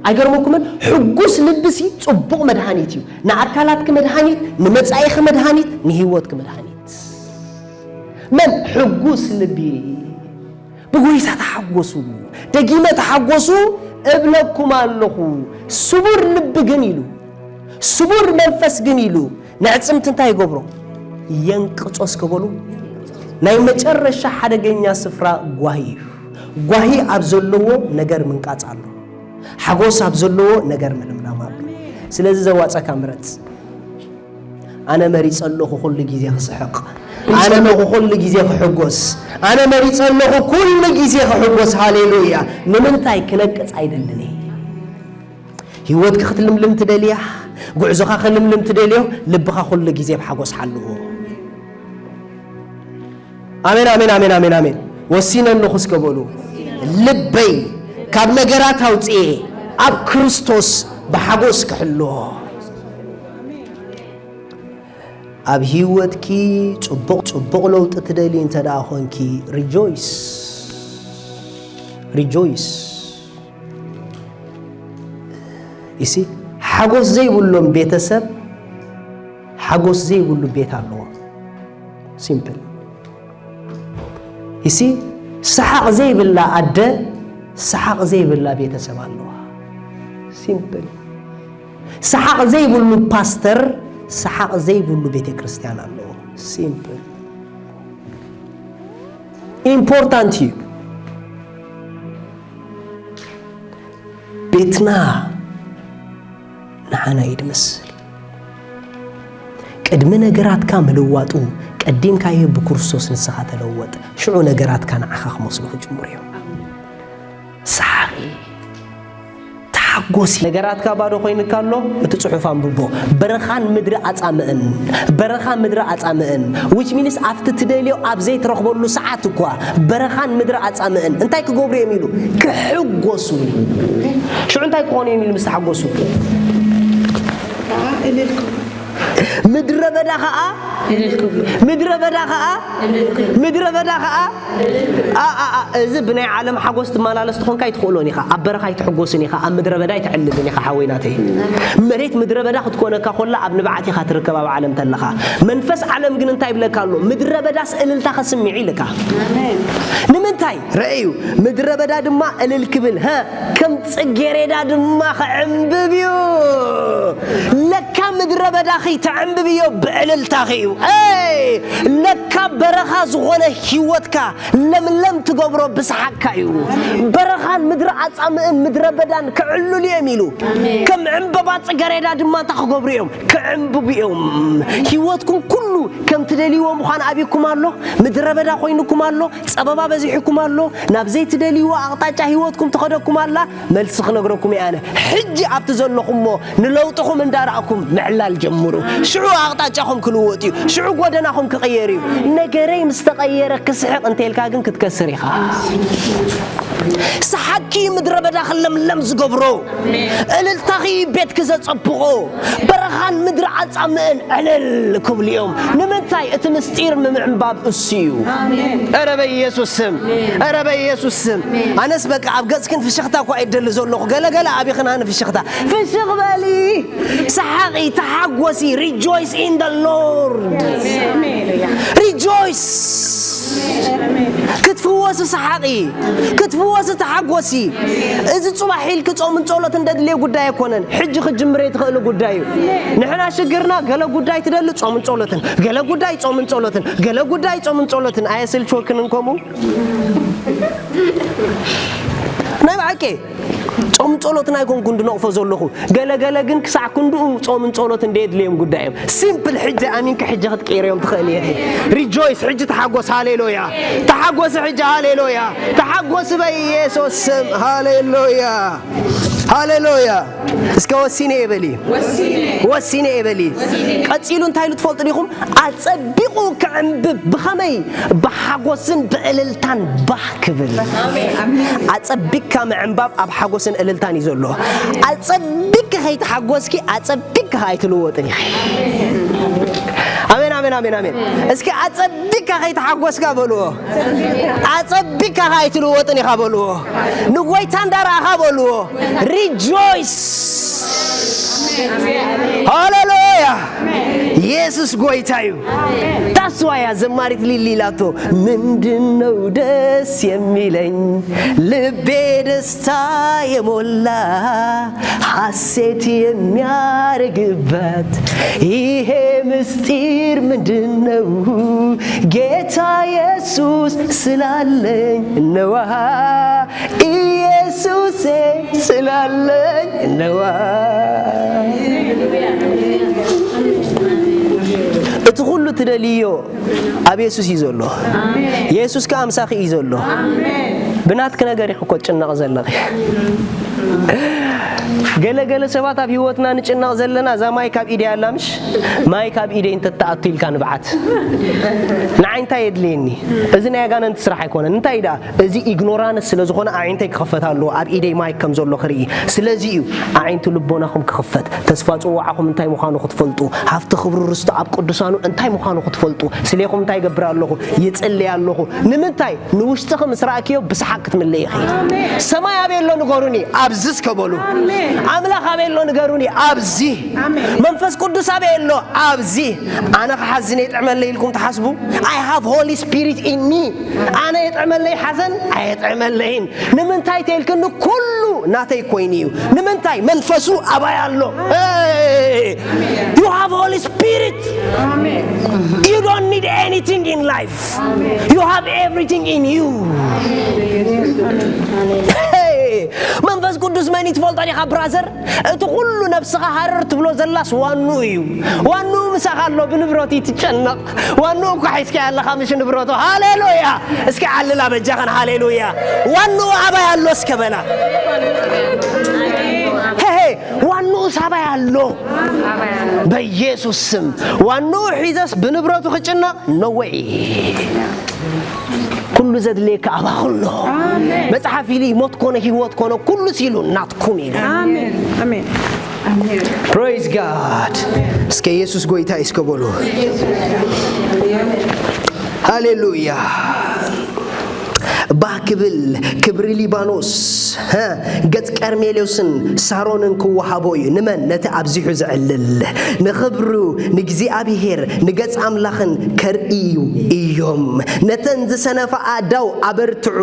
ኣይገርመኩምን? ሕጉስ ልብሲ ጽቡቕ መድሃኒት እዩ። ንኣካላትኪ መድሃኒት፣ ንመጻኢኺ መድሃኒት፣ ንህይወትኪ መድሃኒት። መን? ሕጉስ ልቢ። ብጎይታ ተሓጎሱ፣ ደጊመ ተሓጎሱ እብለኩም ኣለኹ። ስቡር ልቢ ግን ኢሉ፣ ስቡር መንፈስ ግን ኢሉ፣ ነዕጽምቲ እንታይ ይገብሮ? የንቅጾ እስከ በሉ። ናይ መጨረሻ ሓደገኛ ስፍራ ጓሂ እዩ። ጓሂ ኣብ ዘለዎ ነገር ምንቃጽ ኣሎ። ሓጎስ ኣብ ዘለዎ ነገር ምልምላም ኣሎ። ስለዚ ዘዋጸካ ምረጽ። ኣነ መሪጸ ኣለኹ ኩሉ ግዜ ክስሕቕ። ኣነ መኹ ኩሉ ግዜ ክሕጎስ። ኣነ መሪጸ ኣለኹ ኩሉ ግዜ ክሕጎስ። ሃሌሉያ። ንምንታይ ክነቅጽ ኣይደልን እየ። ህይወትኪ ክትልምልም ትደልያ፣ ጉዕዞኻ ክልምልም ትደልዮ፣ ልብኻ ኩሉ ግዜ ብሓጎስ ሓልዎ። ኣሜን፣ ኣሜን፣ ኣሜን፣ ኣሜን፣ ኣሜን። ወሲነ ኣለኹ እስከ በሉ። ልበይ ካብ ነገራት ኣውጽኤ ኣብ ክርስቶስ ብሓጎስ ክሕልዎ። ኣብ ህይወትኪ ጽቡቕ፣ ጽቡቕ ለውጢ ትደልዪ እንተ ደኣ ኾንኪ፣ ሪጆይስ፣ ሪጆይስ። ይሲ፣ ሓጎስ ዘይብሎም ቤተሰብ፣ ሓጎስ ዘይብሉ ቤት ኣለዎ። ሲምፕል። ይሲ፣ ሰሓቕ ዘይብላ ኣደ፣ ሰሓቕ ዘይብላ ቤተሰብ ኣለዋ። ሲምፕል። ሰሓቕ ዘይብሉ ፓስተር፣ ሰሓቕ ዘይብሉ ቤተ ክርስቲያን ኣለዎ። ሲምፕል። ኢምፖርታንት እዩ። ቤትና ንዓና እዩ ድመስል። ቅድሚ ነገራትካ ምልዋጡ፣ ቀዲምካዮ ብክርስቶስ ንስኻ ተለወጥ። ሽዑ ነገራትካ ንዓኻ ክመስሉ ክጅምሩ እዮም። ሰሓቒ፣ ተሓጎሲ። ነገራትካ ባዶ ኮይንካ ኣሎ፣ እቲ ጽሑፍ ኣንብቦ። በረኻን ምድሪ ኣጻምእን፣ በረኻ ምድሪ ኣጻምእን፣ which means ኣብቲ ትደልዮ ኣብ ዘይትረኽበሉ ሰዓት እኳ በረኻን ምድሪ ኣጻምእን እንታይ ክገብሩ እዮም ኢሉ? ክሕጎሱ። ሽዑ እንታይ ክኾኑ እዮም ኢሉ ምስ ተሓጎሱ? ከዓ እልል ክብሉ። ምድረ በዳ ኸኣ ምድረ በዳ ኸኣ ምድረ በዳ ኸኣ ኣ- ኣ- ኣ- እዚ ብናይ ዓለም ሓጎስ ትመላለስ ትኾንካ ኣይትኽእሎን ኢኻ። ኣብ በረኻ ኣይትሕጎስን ኢኻ። ኣብ ምድረ በዳ ኣይትዕልልን ኢኻ ሓወይ ናተይ። መሬት ምድረ በዳ ክትኮነካ ኮላ ኣብ ንብዓት ኢኻ ትርከብ ኣብ ዓለም ተለኻ። መንፈስ ዓለም ግን እንታይ ይብለካ ኣሎ? ምድረ በዳስ እልልታ ከስምዕ ኢልካ። ንምንታይ? ረእዩ፣ ምድረ በዳ ድማ እልል ክብል፣ ሀ፣ ከም ጽጌሬዳ ድማ ክዕምብብ እዩ። ለካ ምድረ በዳኺ ተዕምብብዮ ብዕልልታኺ እዩ። ኤይ፣ ለካ በረኻ ዝኾነ ህይወትካ ለምለም ትገብሮ ብሰሓቅካ እዩ። በረኻን ምድሪ ኣጻምእን ምድረ በዳን ክዕልሉ እዮም ኢሉ። ከም ዕምበባ ጽጌሬዳ ድማ እንታይ ክገብሩ እዮም? ክዕምብቡ እዮም። ህይወትኩም ኩሉ ከም ትደልይዎ ምዃን ኣብኩም ኣሎ። ምድረ በዳ ኮይኑኩም ኣሎ። ጸበባ በዚሕኩም ኣሎ። ናብ ዘይትደልይዎ ኣቕጣጫ ህይወትኩም ትኸደኩም ኣላ። መልሲ ክነግረኩም እየ ኣነ። ሕጂ ኣብቲ ዘለኹሞ ንለውጥኹም እንዳረኣኩም ምዕላል ጀምሩ። ሽዑ ኣቕጣጫኹም ክልወጥ እዩ። ሽዑ ጎደናኹም ክቕየር እዩ። ነገረይ ምስ ተቐየረ ክስሕቕ እንተልካ ግን ክትከስር ኢኻ። ሰሓቂ ምድረ በዳ ክለምለም ዝገብሮ፣ እልልታኺ ቤትኪ ዘጸብቖ፣ በረኻን ምድሪ ኣጻምእን ዕልል ክብሉ እዮም። ንምንታይ? እቲ ምስጢር ምምዕንባብ እሱ እዩ። ኧረ በኢየሱስ ስም፣ ኧረ በኢየሱስ ስም። ኣነስ በቃ ኣብ ገጽክን ፍሽኽታ እኳ እየ ደሊ ዘለኹ። ገለገለ ኣቢኽና ንፍሽኽታ። ፍሽኽ በሊ፣ ሰሓቒ፣ ተሓጎሲ። Rejoice in the Lord. Rejoice. ክትፍወሲ ሰሓቒ፣ ክትፍወሲ ተሓጎሲ። እዚ ጽባሕ ኢልኪ ጾምን ጸሎትን ደድልዮ ጉዳይ ኣይኮነን። ሕጂ ክትጅምርዮ ትኽእሊ ጉዳይ እዩ። ንሕና ሽግርና ገለ ጉዳይ ትደሊ ጾምን ጸሎትን፣ ገለ ጉዳይ ጾምን ጸሎትን፣ ገለ ጉዳይ ጾምን ጸሎትን። ኣየሰልችወክንን ከምኡ? ናይ ብሓቂ ጾም ጸሎትን ኣይኮንኩን ድነቕፎ ዘለኹ። ገለ ገለ ግን ክሳዕ ክንድኡ ጾምን ጸሎትን ደየድልዮም ጉዳይ እዮም። ሲምፕል ሕጂ ኣሚንካ ሕጂ ክትቀይርዮም ትኽእል ኢኺ። ሪጆይስ ሕጂ ተሓጎስ፣ ሃሌሉያ። ተሓጎስ ሕጂ፣ ሃሌሉያ። ተሓጎስ በኢየሱስ ስም፣ ሃሌሉያ። ሃሌሉያ። እስከ ወሲነ እየ በሊ። ወሲነ እየ በሊ። ቀጺሉ እንታይ ኢሉ ትፈልጡ ዲኹም? ኣጸቢቑ ክዕምብብ። ብኸመይ? ብሓጎስን ብዕልልታን ባህ ክብል። ኣጸቢቕካ ምዕንባብ ኣብ ሓጎስን እልልታን እዩ ዘሎ። ኣጸቢቕካ ከይተሓጎስኪ፣ ኣጸቢቕካ ከኣ ኣይትልወጥን ኢኺ። ኣሜን፣ ኣሜን፣ ኣሜን፣ ኣሜን። እስኪ ኣጸቢቕካ ከይተሓጎስካ በልዎ። ኣጸቢቕካ ከኣ ኣይትልወጥን ኢኻ በልዎ። ንጎይታ እንዳረኣኻ በልዎ። ሪጆይስ። ሃሌሉያ። ኢየሱስ ጎይታ እዩ። ታስዋያ ዘማሪት ሊሊ ኢላቶ፣ ምንድነው ደስ የሚለኝ? ልቤ ደስታ የሞላ፣ ሐሴት የሚያረግበት ይሄ ምስጢር ምንድነው? ጌታ ኢየሱስ ስላለኝ ነዋ፣ ኢየሱሴ ስላለኝ ነዋ። እቲ ኩሉ ትደልዮ ኣብ የሱስ እዩ ዘሎ። የሱስ ከኣ ምሳኺ እዩ ዘሎ። ብናትኪ ነገር ኢኺ እኮ ትጭነቒ ዘለኺ። ገለ ገለ ሰባት ኣብ ህይወትና ንጭነቕ ዘለና፣ እዛ ማይ ካብ ኢደይ ኣላ ምሽ? ማይ ካብ ኢደይ እንተትኣቱ ኢልካ ንብዓት። ንዓይ እንታይ የድልየኒ? እዚ ናይ ኣጋንንቲ ስራሕ ኣይኮነን። እንታይ ደኣ? እዚ ኢግኖራንስ ስለ ዝኾነ ኣዒንተይ ክኽፈት ኣለዎ፣ ኣብ ኢደይ ማይክ ከም ዘሎ ክርኢ። ስለዚ እዩ ኣዒንቲ ልቦናኹም ክኽፈት፣ ተስፋ ጽዋዓኹም እንታይ ምዃኑ ክትፈልጡ፣ ሃፍቲ ክብሪ ርስቱ ኣብ ቅዱሳኑ እንታይ ምዃኑ ክትፈልጡ። ስሌኹም እንታይ ይገብር ኣለኹ? ይጽልይ ኣለኹ። ንምንታይ? ንውሽጥኺ ምስ ረኣክዮ ብሰሓቕ ክትምልኢ ኢኺ። ኣሜን። ሰማይ ኣበይ ኣሎ ንገሩኒ? ኣብዚ እስከ በሉ። ኣሜን። ኣምላኽ ኣበይ ኣሎ ንገሩኒ? ኣብዚ። ኣሜን። መንፈስ ቅዱስ ኣበይ ኣሎ? ኣብዚ። ኣነ ክሓዝን የጥዕመለይ ኢልኩም ትሓስቡ? I have Holy Spirit in me። ኣነ የጥዕመለይ ሓዘን ኣየጥዕመለይን። ንምንታይ ተይልክኒ? ኩሉ ናተይ ኮይኑ እዩ። ንምንታይ? መንፈሱ ኣባይ ኣሎ። Hey! You have Holy Spirit. You don't need anything in life. You have everything in you. Hey! መንፈስ ቅዱስ መን እዩ ትፈልጦ ዲኻ ብራዘር? እቲ ኩሉ ነብስኻ ሃረር ትብሎ ዘላስ ዋንኡ እዩ። ዋንኡ ምሳኻ ኣሎ፣ ብንብረቱ እዩ ትጨነቕ። ዋንኡ እኮ ሒዝካዮ ኣለኻ ምሽ ንብረቱ። ሃሌሉያ! እስኪ ዓልላ በጃኽን ሃሌሉያ። ዋንኡ ኣባይ ኣሎ እስከ በላ። ሄ ሄ፣ ዋንኡ ሳባይ ኣሎ። በኢየሱስ ስም ዋንኡ ሒዘስ ብንብረቱ ክጭነቕ ነወይ። ኩሉ ዘድልየካ ኣባኹ ኣሎ። ኣሜን። መጽሓፍ ኢሉ ሞት ኮነ ህይወት ኮነ ኩሉ ሲሉ ናትኩም ኢሉ። ኣሜን። ኣሜን። Praise God። እስከ ኢየሱስ ጎይታ እስከ በሉ። ሃሌሉያ። ባህ ክብል ክብሪ ሊባኖስ፣ ሀ፣ ገጽ ቀርሜሌዎስን ሳሮንን ክወሃቦ እዩ። ንመን? ነቲ ኣብዚሑ ዘዕልል፣ ንኽብሩ ንእግዚኣብሔር ንገጽ ኣምላኽን ከርእዩ እዮም። ነተን ዝሰነፋ ኣእዳው ኣበርትዑ፣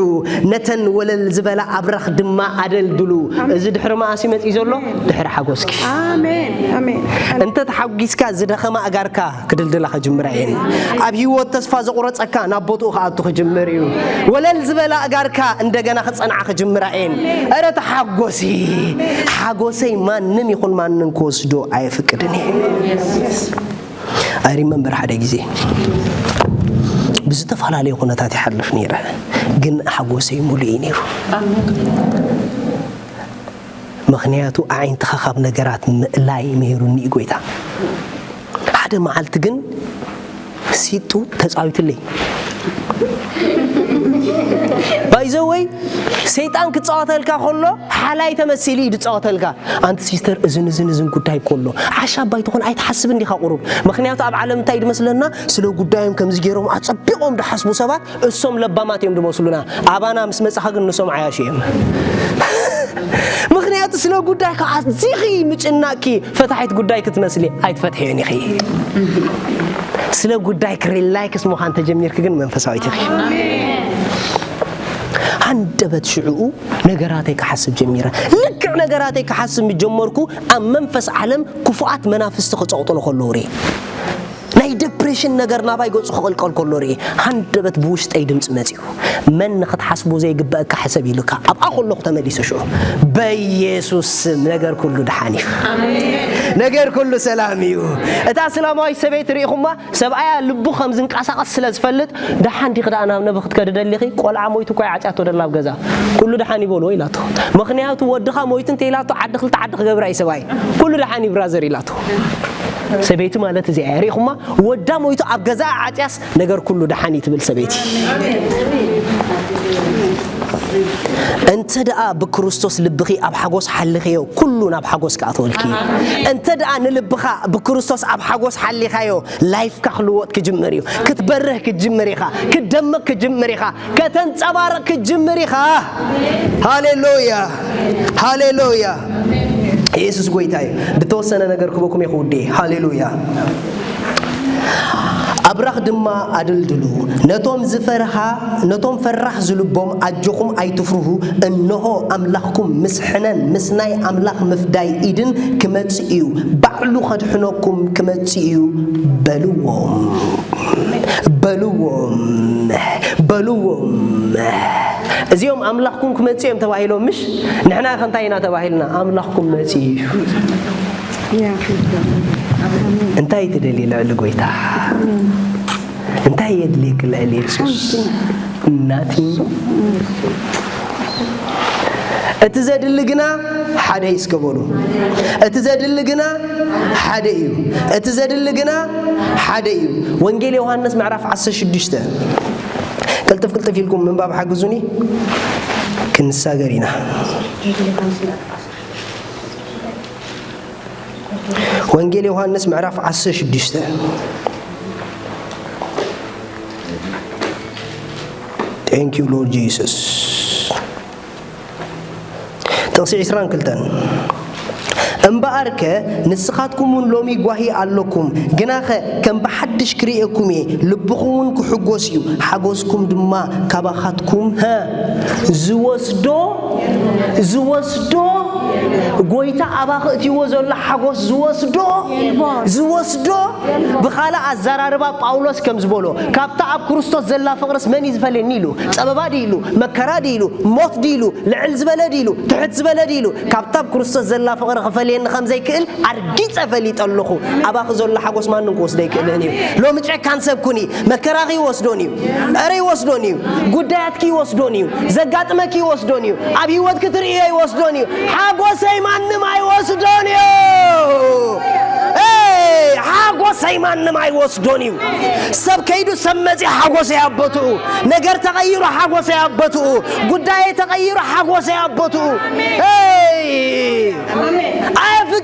ነተን ወለል ዝበላ ኣብራኽ ድማ ኣደልድሉ። እዚ ድሕሪ መኣስ እዩ መጺኡ ዘሎ? ድሕሪ ሓጎስኪ። ኣሜን ኣሜን። እንተ ተሓጒስካ ዝደኸማ ኣእጋርካ ክድልድላ ክጅምራ እየን። ኣብ ህይወት ተስፋ ዘቑረጸካ ናብ ቦትኡ ክኣቱ ክጅምር እዩ። ወለል ዝበላ ኣእጋርካ እንደገና ክጸንዓ ክጅምራ እየን። እረ ተሓጎሲ። ሓጎሰይ ማንም ይኹን ማንም ክወስዶ ኣየፍቅድን እየ። I remember ሓደ ግዜ ብዝተፈላለዩ ኩነታት ይሓልፍ ነይረ፣ ግን ሓጎሰይ ሙሉእ እዩ ነይሩ። ምኽንያቱ ኣዒንትኻ ካብ ነገራት ምእላይ ምሂሩኒ እዩ ጎይታ። ሓደ መዓልቲ ግን ሲጡ ተጻዊትለይ። ባይዘወይ ሰይጣን ክጻወተልካ ከሎ ሓላይ ተመሲሉ እዩ ዝጻወተልካ። ኣንቲ ሲስተር እዝን እዝን እዝን ጉዳይ ከሎ ዓሻ ኣባይ ትኾን ኣይትሓስብ እንዲኻ ቁሩብ። ምኽንያቱ ኣብ ዓለም እንታይ ድመስለና ስለ ጉዳዮም ከምዚ ገይሮም ኣጸቢቖም ድሓስቡ ሰባት እሶም ለባማት እዮም ድመስሉና። ኣባና ምስ መጻኻ ግን ንሶም ዓያሹ እዮም። ምኽንያቱ ስለ ጉዳይካ ኣዚኺ ምጭናቅኪ ፈታሒት ጉዳይ ክትመስሊ ኣይትፈትሕዮን ኢኺ። ስለ ጉዳይኪ ሪላክስ ምዃን ተጀሚርኪ ግን መንፈሳዊት ኢኺ። ሃንደበት ሽዕኡ ነገራተይ ክሓስብ ጀሚረ። ልክዕ ነገራተይ ክሓስብ ምስ ጀመርኩ ኣብ መንፈስ ዓለም ክፉኣት መናፍስቲ ክጸቕጡኒ ከለዉ ርኢ። ናይ ደፕሬሽን ነገር ናባይ ገጹ ክቕልቀል ከሎ ርኢ። ሃንደበት ብውሽጠይ ድምጺ መጺኡ። መን ንኽትሓስቦ ዘይግበአካ ሕሰብ ኢሉካ። ኣብኣ ከለኹ ተመሊሰ ሽዑ። በኢየሱስ ስም ነገር ኩሉ ደሓን እዩ። ነገር ኩሉ ሰላም እዩ። እታ እስላማዊት ሰበይቲ ርኢኹማ፣ ሰብኣያ ልቡ ከም ዝንቀሳቐስ ስለ ዝፈልጥ፣ ደሓን ዲኺ ደኣ ናብ ነቢ ክትከዲ ደሊኺ? ቆልዓ ሞይቱ እኳ እያ ዓጽያቶ ደላ ኣብ ገዛ። ኩሉ ደሓን እዩ በልዎ ኢላቶ። ምኽንያቱ ወድኻ ሞይቱ እንተ ኢላቶ ዓዲ ክልተ ዓዲ ክገብራ እዩ ሰብኣይ። ኩሉ ደሓን እዩ ብራዘር ኢላቶ። ሰበይቲ ማለት እዚኣ እያ። ርኢኹማ? ወዳ ሞይቱ ኣብ ገዛኣ ዓጽያስ ነገር ኩሉ ደሓን እዩ ትብል ሰበይቲ። እንተ ደኣ ብክርስቶስ ልብኺ ኣብ ሓጎስ ሓሊኽዮ፣ ኩሉ ናብ ሓጎስ ክኣትወልኪ እዩ። እንተ ደኣ ንልብኻ ብክርስቶስ ኣብ ሓጎስ ሓሊኻዮ፣ ላይፍካ ክልወጥ ክጅምር እዩ። ክትበርህ ክትጅምር ኢኻ። ክትደምቕ ክትጅምር ኢኻ። ከተንጸባርቕ ክትጅምር ኢኻ። ሃሌሉያ፣ ሃሌሉያ። ኢየሱስ ጎይታ እዩ። ብተወሰነ ነገር ክበኩም እየ ክውድእ። ሃሌሉያ። ኣብራኽ ድማ ኣድልድሉ፣ ነቶም ዝፈርሃ፣ ነቶም ፈራሕ ዝልቦም ኣጆኹም ኣይትፍርሁ፣ እንሆ ኣምላኽኩም ምስ ሕነን ምስ ናይ ኣምላኽ ምፍዳይ ኢድን ክመጽእ እዩ፣ ባዕሉ ከድሕነኩም ክመጽእ እዩ በልዎም፣ በልዎም፣ በልዎም። እዚኦም ኣምላኽኩም ክመጽእ እዮም ተባሂሎም፣ ምሽ? ንሕና ከ እንታይ ኢና ተባሂልና? ኣምላኽኩም መጽእ እዩ። እንታይ ትደሊ ልዕሊ ጎይታ? እንታይ የድልየኪ ልዕሊ የሱስ? ናቲ። እቲ ዘድሊ ግና ሓደ እዩ እስከ በሉ። እቲ ዘድሊ ግና ሓደ እዩ። እቲ ዘድሊ ግና ሓደ እዩ። ወንጌል ዮሃንስ ምዕራፍ ዓሰርተ ሽዱሽተ። ቅልጥፍ ቅልጥፍ ኢልኩም ምንባብ ሓግዙኒ። ክንሳገር ኢና። ወንጌል ዮሃንስ ምዕራፍ ዓሰርተ ሽዱሽተ። Thank you Lord Jesus። ጥቕሲ ዕስራን ክልተን። እምበኣርከ ንስኻትኩም እውን ሎሚ ጓሂ ኣለኩም፣ ግናኸ ከም ብሓድሽ ክርእየኩም እየ፣ ልብኹም እውን ክሕጎስ እዩ፣ ሓጎስኩም ድማ ካባኻትኩም፣ ሀ፣ ዝወስዶ፣ ዝወስዶ፣ ጎይታ ኣባኺ እትይዎ ዘሎ ሓጎስ ዝወስዶ፣ ዝወስዶ። ብኻልእ ኣዘራርባ ጳውሎስ ከም ዝበሎ፣ ካብታ ኣብ ክርስቶስ ዘላ ፍቕርስ መን እዩ ዝፈልየኒ ኢሉ። ጸበባ ድዩ ኢሉ፣ መከራ ድዩ ኢሉ፣ ሞት ድዩ ኢሉ፣ ልዕል ዝበለ ድዩ ኢሉ፣ ትሕት ዝበለ ድዩ ኢሉ፣ ካብታ ኣብ ክርስቶስ ዘላ ፍቕሪ ክፈልየኒ ከም ዘይክእል ኣርጊጸ ፈሊጠ ኣለኹ። ኣባኺ ዘሎ ሓጎስ ማንም ክወስዶ ኣይክእልን እዩ። ሎሚ ጨካን ሰብ ኩኒ፣ መከራኺ ይወስዶን እዩ። እረ ይወስዶን እዩ። ጉዳያትኪ ይወስዶን እዩ። ዘጋጥመኪ ይወስዶን እዩ። ኣብ ህይወትኪ ትርእዮ ይወስዶን እዩ። ሓጎሰይ ማንም ኣይወስዶን እዩ። ኤይ፣ ሓጎሰይ ማንም ኣይወስዶን እዩ። ሰብ ከይዱ ሰብ መጺኡ ሓጎሰይ ኣብ ቦትኡ። ነገር ተቐይሩ ሓጎሰይ ኣብ ቦትኡ። ጉዳየይ ተቐይሩ ሓጎሰይ ኣብ ቦትኡ። ኤይ፣ ኣየፍቅ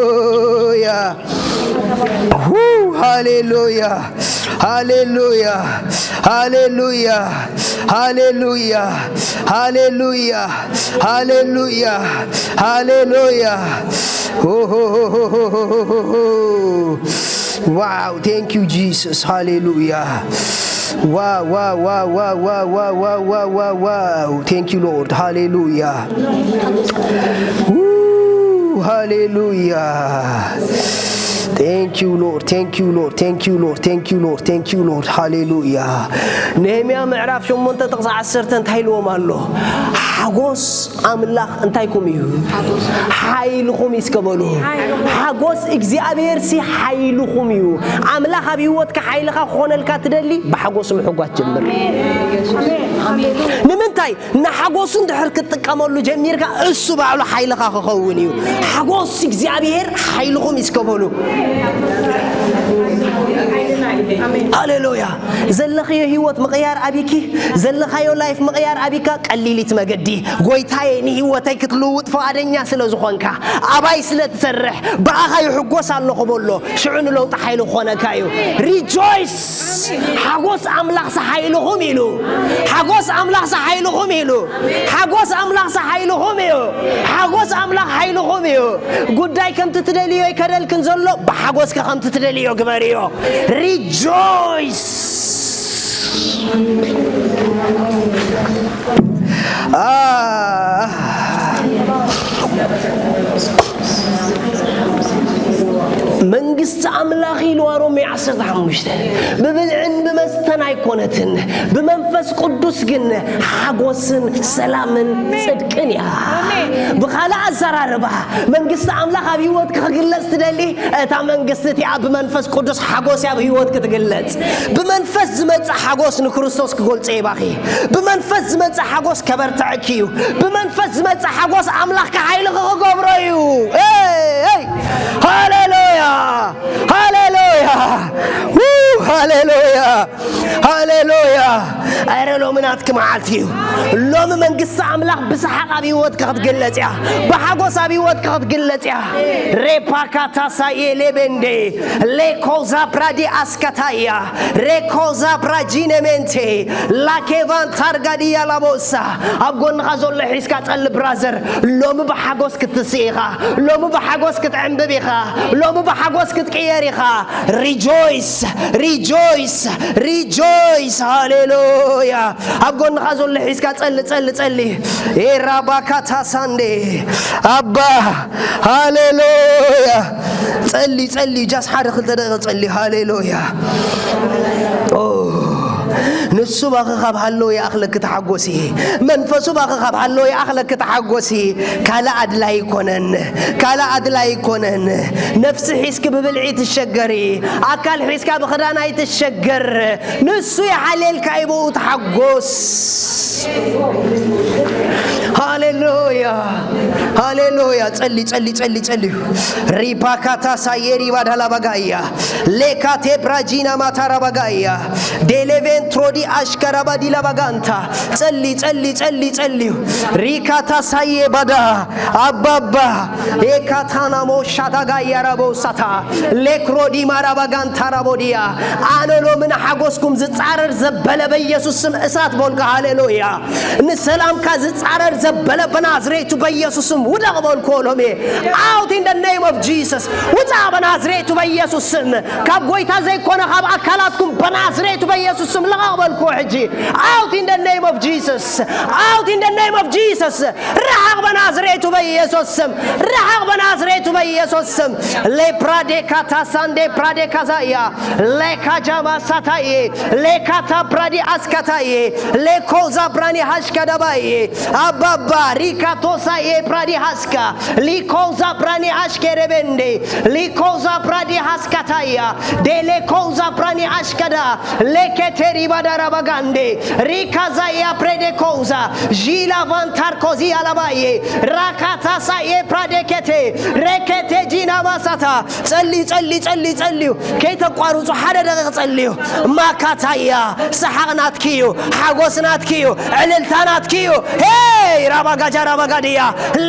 ሃሌሉያ። ሁ፣ ሃሌሉያ። ሃሌሉያ። ሃሌሉያ። ሃሌሉያ። ሃሌሉያ። ሃሌሉያ። ሃሌሉያ። ሆ፣ ሆ፣ ሆ። Wow, thank you, Jesus. ሃሌሉያ። Wow, wow, wow, wow, wow, wow, wow, wow, wow, wow. Thank you, Lord. ሃሌሉያ። Woo, ሃሌሉያ። Thank you, Lord. Thank you, Lord. Thank you, Lord. Thank you, Lord. Thank you, Lord. ሃሌሉያ። ነህምያ ምዕራፍ ሸሞንተ ጥቕሲ ዓሰርተ እንታይ ኢልዎም ኣሎ? ሓጎስ ኣምላኽ እንታይኩም እዩ? ሓይልኹም እዩ እስከ በሉ። ሓጎስ እግዚኣብሔር ሲ ሓይልኹም እዩ። ኣምላኽ ኣብ ህይወትካ ሓይልኻ ክኾነልካ ትደሊ፣ ብሓጎስ ምሕጓስ ጀምር። ንምንታይ? ንሓጎሱ እንድሕር ክትጥቀመሉ ጀሚርካ፣ እሱ ባዕሉ ሓይልኻ ክኸውን እዩ። ሓጎስ እግዚኣብሔር ሓይልኹም እዩ እስከ በሉ። ሃሌሉያ። ዘለኽዮ ህይወት ምቕያር ኣቢኪ፣ ዘለኻዮ ላይፍ ምቕያር ኣቢካ፣ ቀሊሊት መገዲ። ጎይታየ፣ ንህይወተይ ክትልውጥ ፍቓደኛ ስለ ዝኾንካ፣ ኣባይ ስለ ትሰርሕ፣ ብኣኻ ይሕጎስ ኣለኹ በሎ። ሽዑ ንለውጢ ሓይሊ ክኾነካ እዩ። ሪጆይስ። ሓጎስ ኣምላኽ ሓይልኹም ኢሉ። ሓጎስ ኣምላኽ ሓይልኹም ኢሉ። ሓጎስ ኣምላኽ ሓይልኹም እዩ። ሓጎስ ኣምላኽ ሓይልኹም እዩ። ጉዳይ ከምቲ ትደልዮ ይከደልክን ዘሎ፣ ብሓጎስከ ከምቲ ትደልዮ ግበርዮ። ሪጆይስ። መንግስቲ ኣምላኽ ኢልዋ ሮሜ ዓሰርተ ሓሙሽተ፣ ብብልዕን ብመስተን ኣይኮነትን፣ ብመንፈስ ቅዱስ ግን ሓጎስን ሰላምን ጽድቅን እያ። ብኻልእ ኣዘራርባ፣ መንግስቲ ኣምላኽ ኣብ ህይወትኪ ክግለጽ ትደሊ? እታ መንግስቲ እቲኣ ብመንፈስ ቅዱስ ሓጎስ እያ ኣብ ህይወትኪ ትግለጽ። ብመንፈስ ዝመጽእ ሓጎስ ንክርስቶስ ክገልጾ ይባኺ። ብመንፈስ ዝመጽእ ሓጎስ ከበርትዐኪ እዩ። ብመንፈስ ዝመጽእ ሓጎስ ኣምላኽ ሓይልኺ ክገብሮ እዩ። ኤይ፣ ኤይ! ሃሌሉያ! ሃሌሉያ! ው! ሃሌሉያ! ሃሌሉያ! ኣረ ሎሚ ናትኪ መዓልቲ እዩ። ሎሚ መንግስቲ ኣምላኽ ብሰሓቕ ኣብ ህይወትኪ ክትግለጽ እያ። ብሓጎስ ኣብ ህይወትኪ ክትግለጽ እያ። ሬፓካታሳዬ ሌቤንዴ ሌኮዛ ፕራዲ ኣስካታያ ሬኮዛ ፕራጂነሜንቴ ላኬቫን ታርጋዲያ ላቦሳ። ኣብ ጎንኻ ዘሎ ሒዝካ ጸሊ ብራዘር። ሎሚ ብሓጎስ ክትስእ ኢኻ። ሎሚ ብሓጎስ ክትዕንብብ ኢኻ። ሎሚ ብሓጎስ ክትቅየር ኢኻ። ሪጆይስ፣ ሪጆይስ፣ ሪጆይስ። ሃሌሉያ። ኣብ ጎንኻ ዘሎ ሒዝካ ጸሊ፣ ጸሊ፣ ጸሊ። ኤራባካታ ሳንዴ። ኣባ፣ ሃሌሉያ። ጸሊ፣ ጸሊ። ጃስ ሓደ ክልተ ደቂቕ ጸሊ። ሃሌሉያ። ኦ፣ ንሱ ባኺ ካብ ሃለወ ይኣኽለኪ ተሓጎሲ። መንፈሱ ባኺ ካብ ሃለወ ይኣኽለኪ ተሓጎሲ። ካልእ ኣድላይ ኣይኮነን። ካልእ ኣድላይ ኣይኮነን። ነፍሲ ሒዝኪ ብብልዒ ትሸገሪ። ኣካል ሒዝካ ብኽዳን ኣይትሸገር። ንሱ ይሓልየልካ እዩ ብኡ ተሓጎስ። ሃሌሉያ። ሃሌሉያ። ጸሊ፣ ጸሊ፣ ጸሊ፣ ጸልዩ። ሪፓካታ ሳየሪ ባዳላ ባጋያ። ሌካቴ ብራጂና ማታራ ባጋያ። ዴሌቬን ትሮዲ ኣሽከራ ባዲላ ባጋንታ። ጸሊ፣ ጸሊ፣ ጸሊ፣ ጸልዩ። ሪካታ ሳየ ባዳ። ኣባባ። ኤካታና ሞሻታ ጋያ ራቦሳታ። ሌክሮዲ ማራ ባጋንታ ራቦዲያ። ኣነ ሎሚ ንሓጎስኩም ዝጻረር ዘበለ በኢየሱስ ስም እሳት ቦልካ። ሃሌሉያ። ንሰላምካ ዝጻረር ዘበለ በናዝሬቱ በኢየሱስ ስም ውደቕ በልኩዎ ሎሚ። Out in the name of Jesus. ውጻእ በናዝሬቱ በኢየሱስ ስም። ካብ ጎይታ ዘይኮነ ካብ ኣካላትኩም በናዝሬቱ በኢየሱስ ስም ልቐቕ በልኩዎ ሕጂ። Out in the name of Jesus. Out in the name of Jesus. ርሓቕ በናዝሬቱ በኢየሱስ ስም። ርሓቕ በናዝሬቱ በኢየሱስ ስም። ሌፕራዴካታ ሳንዴ ፕራዴካዛያ። ሌካጃማ ሳታዬ፣ ሌካታ ብራዲ ኣስካታዬ፣ ሌኮዛ ብራኒ ሃሽካዳባዬ፣ ኣባባ ሪካቶሳዬ ብራዲ ሃስካ፣ ሊኮዛ ብራኒ ኣሽኬሬቤንዴ፣ ሊኮዛ ብራዲ ሃስካታያ፣ ዴሌኮዛ ብራኒ ኣሽካዳ፣ ሌኬቴሪ ባዳራ ባጋንዴ፣ ሪካዛያ ፕሬዴኮዛ፣ ዢላ ቫንታርኮዚ ኣላባዬ፣ ራካታሳዬ ፕራዴኬቴ፣ ሬኬቴ ጂና ማሳታ፣ ጸልዩ፣ ጸልዩ፣ ጸልዩ፣ ጸልዩ። ከይተቋርጹ ሓደ ደቂቕ ጸልዩ። ማካታያ፣ ሰሓቕ ናትኪ እዩ፣ ሓጎስ ናትኪ እዩ፣ ዕልልታ ናትኪ እዩ። ሄይ፣ ራባጋጃ፣ ራባጋድያ፣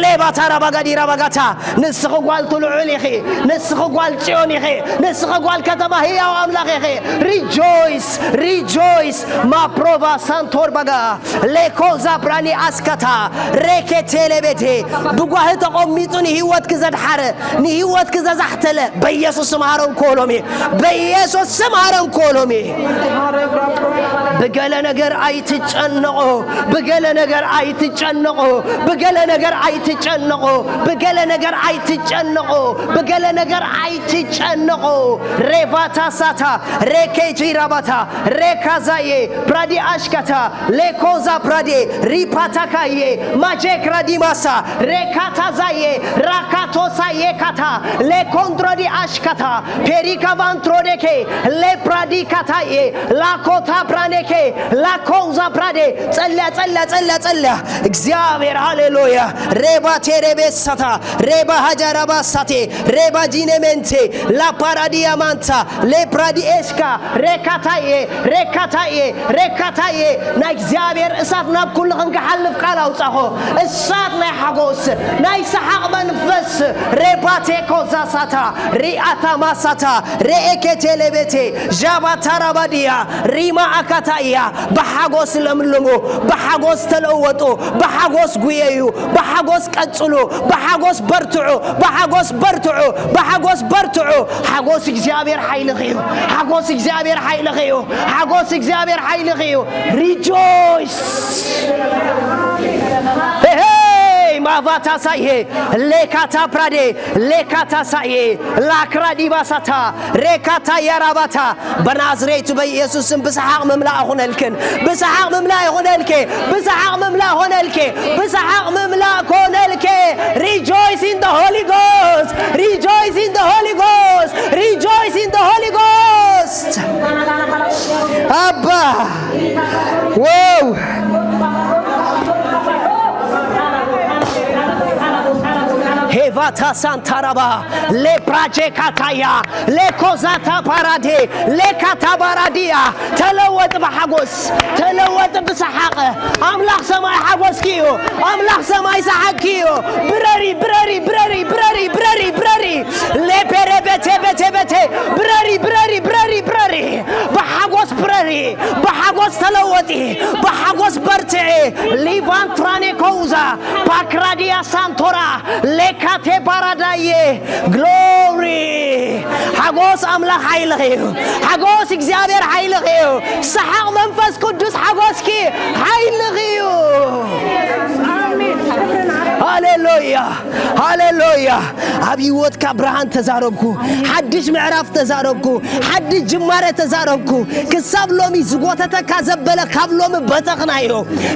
ሌባታ፣ ራባጋዲ፣ ራባጋታ። ንስኺ ጓል ትልዑል ኢኺ፣ ንስኺ ጓል ጽዮን ኢኺ፣ ንስኺ ጓል ከተማ ህያው ኣምላኽ ኢኺ። ሪጆይስ፣ ሪጆይስ፣ ማፕሮቫ ሳንቶር ባጋ። ሌኮዛ ብራኒ ኣስካታ ሬኬቴሌቤቴ ብጓሂ ተቐሚጡ ንህይወትኪ ዘድሓረ ንህይወትኪ ዘዛሕተለ በኢየሱስ ስም ሃረምኮ ሎሚ በኢየሱስ ስም ሃረምኮ ሎሚ። ብገለ ነገር ኣይትጨነቑ፣ ብገለ ነገር ኣይትጨነቑ፣ ብገለ ነገር ኣይትጨነቑ፣ ብገለ ነገር ኣይትጨነቑ፣ ብገለ ነገር ኣይትጨነቑ። ሬቫታ ሳታ ሬኬጂ ራባታ ሬካዛዬ ፕራዲ ኣሽካታ ሌኮዛ ፕራዴ ሪፓታካዬ ማጄክ ራዲማሳ ሬካታዛዬ ራካቶሳዬ ካታ ሌኮንትሮዲ ኣሽካታ ፔሪካቫንትሮዴኬ ሌፕራዲ ካታዬ ላኮታ ፕራኔኬ ላኮዛ ፕራዴ ጸልያ ጸልያ ጸልያ ጸልያ እግዚኣብሔር ሃሌሉያ ሬባ ቴሬቤሳታ ሬባ ሃጃራባሳቴ ሬባ ጂኔሜንቴ ላፓራዲያማንታ ሌፕራዲኤሽካ ሬካታዬ ሬካታዬ ሬካታዬ ናይ እግዚኣብሔር እሳት ናብ ኩልኽን ክሓልፍ ቃል ኣውጻኹ። እሳት ናይ ሓጎስ ናይ ሰሓቕ መንፈስ ሬባቴ ኮዛሳታ ሪኣታ ማሳታ ሬኤኬቴ ሌቤቴ ዣባታ ራባድያ ሪማ ኣካታያ ብሓጎስ ለምልሙ፣ ብሓጎስ ተለወጡ፣ ብሓጎስ ጉየዩ፣ ብሓጎስ ቀጽሉ፣ ብሓጎስ በርትዑ፣ ብሓጎስ በርትዑ፣ ብሓጎስ በርትዑ። ሓጎስ እግዚኣብሔር ሓይልኺ እዩ። ሓጎስ እግዚኣብሔር ሓይልኺ እዩ። ሓጎስ እግዚኣብሔር ሓይልኺ እዩ። ሪጆይስ። ሄይ ማቫታ ሳይሄ ሌካታ ፕራዴ ሌካታ ሳይሄ ላክራ ዲባሳታ ሬካታ ያራባታ በናዝሬቱ በኢየሱስ ስም ብሰሓቕ ምምላእ ይኹነልክን። ብሰሓቕ ምምላእ ይኹነልኪ። ብሰሓቕ ምምላእ ይኹነልኪ። ብሰሓቕ ምምላእ ኮነልኪ። Rejoice in the Holy Ghost. Rejoice in the Holy Ghost. Rejoice in the Holy Ghost. ኣባ wow ሄቫታ ሳንታራባ ሌፕራጄ ካታያ ሌኮዛታ ፓራዴ ሌካታ ባራዲያ ተለወጥ ብሓጎስ ተለወጥ ብሰሓቕ ኣምላኽ ሰማይ ሓጎስኪ እዩ ኣምላኽ ሰማይ ሰሓቅኪ እዩ ብረሪ ብረሪ ብረሪ ብረሪ ብረሪ ብረሪ ሌፔሬ ቤቴ ቤቴ ቤቴ ብረሪ ብረሪ ብረሪ ብረሪ ብሓጎስ ብረሪ ብሓጎስ ተለወጢ ብሓጎስ በርትዒ ሊቫንትራኔ ኮውዛ ፓክራዲያ ሳንቶራ ሌካቴ ባራዳዬ ግሎሪ ሓጎስ ኣምላኽ ሓይልኺ እዩ ሓጎስ እግዚኣብሔር ሓይልኺ እዩ ሰሓቕ መንፈስ ቅዱስ ሓጎስኪ ሓይልኺ እዩ ሃሌሉያ፣ ሃሌሉያ። ኣብ ህይወትካ ብርሃን ተዛረብኩ፣ ሓድሽ ምዕራፍ ተዛረብኩ፣ ሓድሽ ጅማረ ተዛረብኩ። ክሳብ ሎሚ ዝጎተተካ ዘበለ ካብ ሎሚ በተኽናዮ፣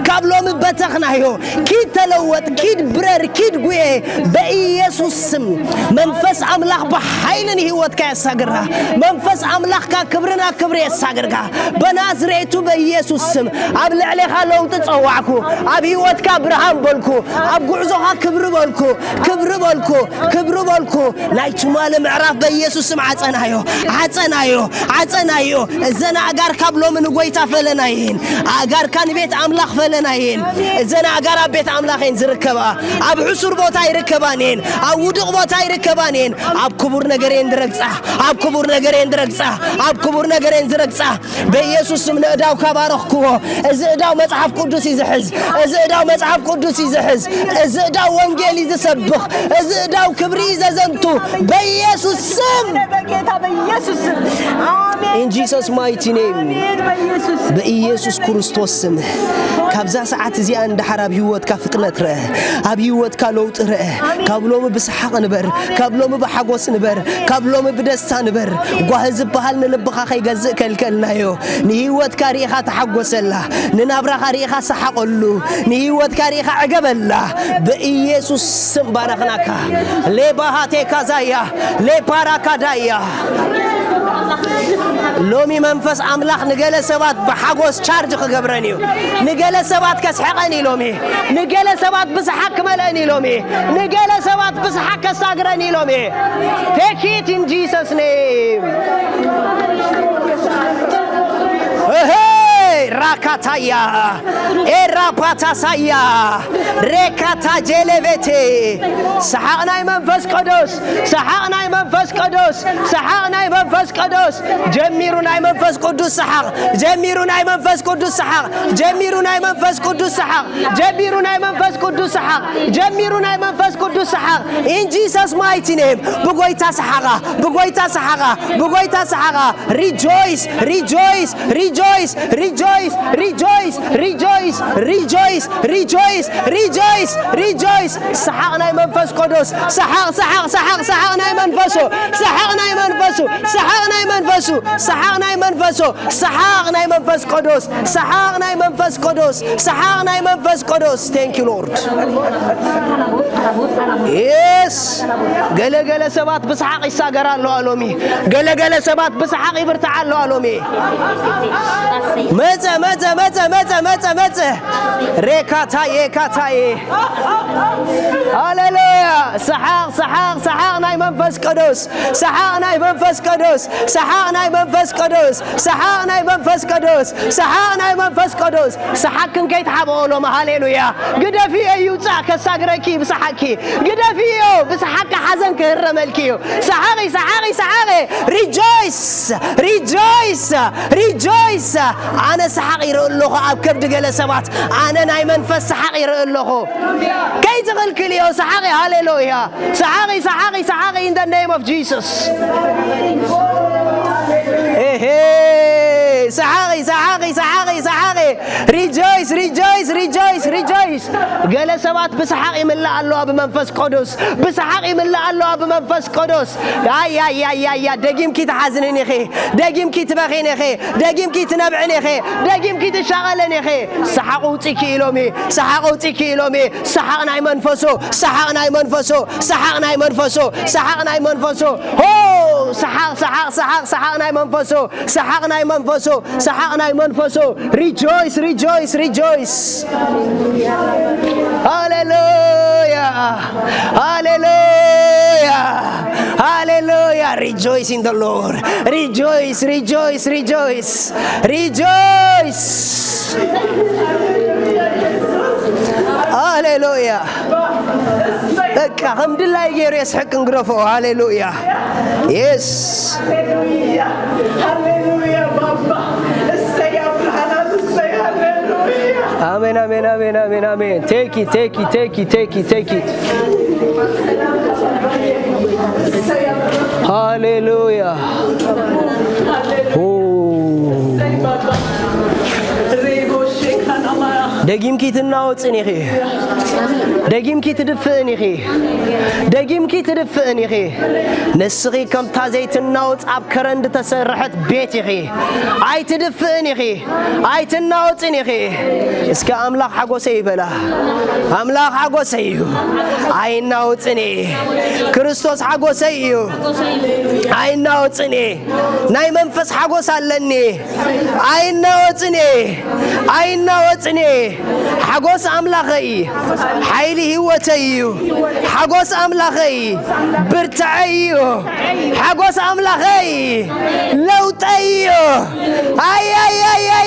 ካብ ሎሚ በተኽናዮ። ኪድ ተለወጥ፣ ኪድ ብረር፣ ኪድ ጉየ። በኢየሱስ ስም መንፈስ ኣምላኽ ብሓይሊ ንህይወትካ የሳግርካ። መንፈስ ኣምላኽካ ክብርና ክብሪ የሳግርካ። በናዝሬቱ በኢየሱስ ስም ኣብ ልዕሌኻ ለውጢ ጸዋዕኩ። ኣብ ህይወትካ ብርሃን በልኩ። ኣብ ጉዕዞኻ ክብሪ በልኩ። ክብሪ በልኩ። ክብሪ በልኩ። ናይ ትማሊ ምዕራፍ በኢየሱስ ስም ዓጸናዮ። ዓጸናዮ። ዓጸናዮ። እዘን ኣእጋር ካብ ሎሚ ንጎይታ ፈለናየን። ኣእጋርካ ንቤት ኣምላኽ ፈለናየን። እዘን ኣእጋር ኣብ ቤት ኣምላኽ እየን ዝርከባ። ኣብ ሕሱር ቦታ ይርከባን እየን። ኣብ ውዱቕ ቦታ ይርከባን እየን። ኣብ ክቡር ነገር እየን ዝረግጻ። ኣብ ክቡር ነገር እየን ዝረግጻ። ኣብ ክቡር ነገር እየን ዝረግጻ። በኢየሱስ ስም ንእዳውካ ባረኽክዎ። እዚ እዳው መጽሓፍ ቅዱስ እዩ ዝሕዝ። እዚ እዳው መጽሓፍ ቅዱስ እዩ ዝሕዝ። እዚ እዳው ወንጌል እዩ ዝሰብኽ። እዚ እዳው ክብሪ እዩ ዘዘንቱ። በኢየሱስ ስም። በጌታ በኢየሱስ ስም። ኣሜን። In Jesus mighty name። ኣሜን። በኢየሱስ ስም። በኢየሱስ ክርስቶስ ስም። ካብዛ ሰዓት እዚኣ ንደሓር ኣብ ህይወትካ ፍጥነት ርአ። ኣብ ህይወትካ ለውጢ ርአ። ካብ ሎሚ ብሰሓቕ ንበር። ካብ ሎሚ ብሓጎስ ንበር። ካብ ሎሚ ብደስታ ንበር። ጓሂ ዝበሃል ንልብኻ ከይገዝእ ከልከልናዮ። ንህይወትካ ርኢኻ ተሓጎሰላ። ንናብራኻ ርኢኻ ሰሓቐሉ። ንህይወትካ ርኢኻ ዕገበላ። ብኢየሱስ ስም ባረኽናካ። ሌባሃቴ ካዛያ፣ ሌፓራካዳያ። ሎሚ መንፈስ ኣምላኽ ንገለ ሰባት ብሓጎስ ቻርጅ ክገብረን እዩ። ንገለ ሰባት ከስሕቐን እዩ ሎሚ። ንገለ ሰባት ብሰሓቕ ክመልአን እዩ ሎሚ። ንገለ ሰባት ብሰሓቕ ከሳግረን እዩ ሎሚ። Take it in Jesus name. እሄ ራካታያ ኤራፓታሳያ ሬካታ ጄሌቤቴ። ሰሓቕ ናይ መንፈስ ቅዱስ፣ ሰሓቕ ናይ መንፈስ ቅዱስ፣ ሰሓቕ ናይ መንፈስ ቅዱስ። ጀሚሩ ናይ መንፈስ ቅዱስ ሰሓቕ፣ ጀሚሩ ናይ መንፈስ ቅዱስ ሰሓቕ፣ ጀሚሩ ናይ መንፈስ ቅዱስ ሰሓቕ፣ ጀሚሩ ናይ መንፈስ ቅዱስ ሰሓቕ፣ ጀሚሩ ናይ መንፈስ ቅዱስ ሰሓቕ። In Jesus mighty name። ብጎይታ ሰሓቓ፣ ብጎይታ ሰሓቓ፣ ብጎይታ ሰሓቓ። Rejoice, rejoice, rejoice, rejoice, rejoice, rejoice, rejoice, rejoice, rejoice. ሰሓቕ ናይ መንፈስ ቅዱስ። ሰሓቕ፣ ሰሓቕ፣ ሰሓቕ፣ ሰሓቕ ናይ መንፈሱ። ሰሓቕ ናይ መንፈሱ። ሰሓቕ ናይ መንፈሱ። ሰሓቕ ናይ መንፈሱ። ሰሓቕ ናይ መንፈስ ቅዱስ። ሰሓቕ ናይ መንፈስ ቅዱስ። ሰሓቕ ናይ መንፈስ ቅዱስ። Thank you, Lord. Yes. ገለ ገለ ሰባት ብሰሓቕ ይሳገራ ኣለዋ ሎሚ። ገለ ገለ ሰባት ብሰሓቕ ይብርትዓ ኣለዋ ሎሚ። መጸ፣ መጸ፣ መጸ፣ መጸ፣ መጸ፣ መጸ። ሬካታዬ፣ ካታዬ። ሃሌሉያ። ሰሓቕ፣ ሰሓቕ፣ ሰሓቕ ናይ መንፈስ ቅዱስ። ሰሓቕ ናይ መንፈስ ቅዱስ። ሰሓቕ ናይ መንፈስ ቅዱስ። ሰሓቕ ናይ መንፈስ ቅዱስ። ሰሓቕ ናይ መንፈስ ቅዱስ። ሰሓቕክን ከይትሓብኦ ሎሚ። ሃሌሉያ። ግደፍዮ ይውጻእ ከሳግረኪ ብሰሓቕኪ። ግደፍዮ ብሰሓቕኪ ሓዘን ክህረመልኪ እዩ። ሰሓቒ፣ ሰሓቒ፣ ሰሓቒ። Rejoice, rejoice, rejoice. ኣነ ሰሓቕ ይርኢ ኣለኹ ኣብ ከብዲ ገለ ሰባት። ኣነ ናይ መንፈስ ሰሓቕ ይርኢ ኣለኹ። ከይትኽልክልዮ ሰሓቒ። ሃሌሉያ። ሰሓቒ፣ ሰሓቒ፣ ሰሓቒ in the name of Jesus. ኤሄ፣ ሰሓቒ፣ ሰሓቒ፣ ሰሓቒ፣ ሰሓቒ። Rejoice, rejoice, rejoice, rejoice. ገለ ሰባት ብሰሓቕ ይምላእ ኣለዋ ብመንፈስ ቅዱስ። ብሰሓቕ ይምላእ ኣለዋ ብመንፈስ ቅዱስ። ኣያያያያ፣ ደጊምኪ ትሓዝንን ኢኺ። ደጊምኪ ትበኺን ኢኺ። ደጊምኪ ትነብዕን ኢኺ። ደጊምኪ ትሻቐልን ኢኺ። ሰሓቕ ውጺኪ ኢሎሚ። ሰሓቕ ውጺኪ ኢሎሚ። ሰሓቕ ናይ መንፈሱ፣ ሰሓቕ ናይ መንፈሱ፣ ሰሓቕ ናይ መንፈሱ፣ ሰሓቕ ናይ መንፈሱ። ሆ! ሰሓቕ፣ ሰሓቕ፣ ሰሓቕ፣ ሰሓቕ ናይ መንፈሱ፣ ሰሓቕ ናይ መንፈሱ፣ ሰሓቕ ናይ መንፈሱ። Rejoice, rejoice, rejoice. ሃሌሉያ፣ ሃሌሉያ፣ ሃሌሉያ። Rejoice in the Lord. Rejoice, rejoice, rejoice. Rejoice. ሃሌሉያ። በቃ ከም ድላይ ገይሩ የስሕቅ እንግረፎ። ሃሌሉያ። Yes. ሃሌሉያ፣ ሃሌሉያ ባባ። እሰይ ኣብርሃናት፣ እሰይ፣ ሃሌሉያ። አሜን፣ አሜን፣ አሜን፣ አሜን፣ አሜን። Take it, take it, take it, take it, take it. ሃሌሉያ። ኦ። ደጊምኪ ትናወጽን ኢኺ። ደጊምኪ ትድፍእን ኢኺ። ደጊምኪ ትድፍእን ኢኺ። ንስኺ ከምታ ዘይትናወጽ ኣብ ከረን ዝተሰርሐት ቤት ኢኺ። ኣይትድፍእን ኢኺ። ኣይትናወጽን ኢኺ። እስከ ኣምላኽ ሓጎሰይ ይበላ። ኣምላኽ ሓጎሰይ እዩ። ኣይናወጽን እየ። ክርስቶስ ሓጎሰይ እዩ። ኣይናወጽን እየ። ናይ መንፈስ ሓጎስ ኣለኒ። ኣይናወጽን እየ። ኣይናወጽን እየ። ሓጎስ ኣምላኸይ ሓይሊ ህይወተይ እዩ። ሓጎስ ኣምላኸይ ብርትዐይ እዩ። ሓጎስ ኣምላኸይ ለውጠይ እዩ። ኣይ፣ ኣይ፣ ኣይ፣ ኣይ።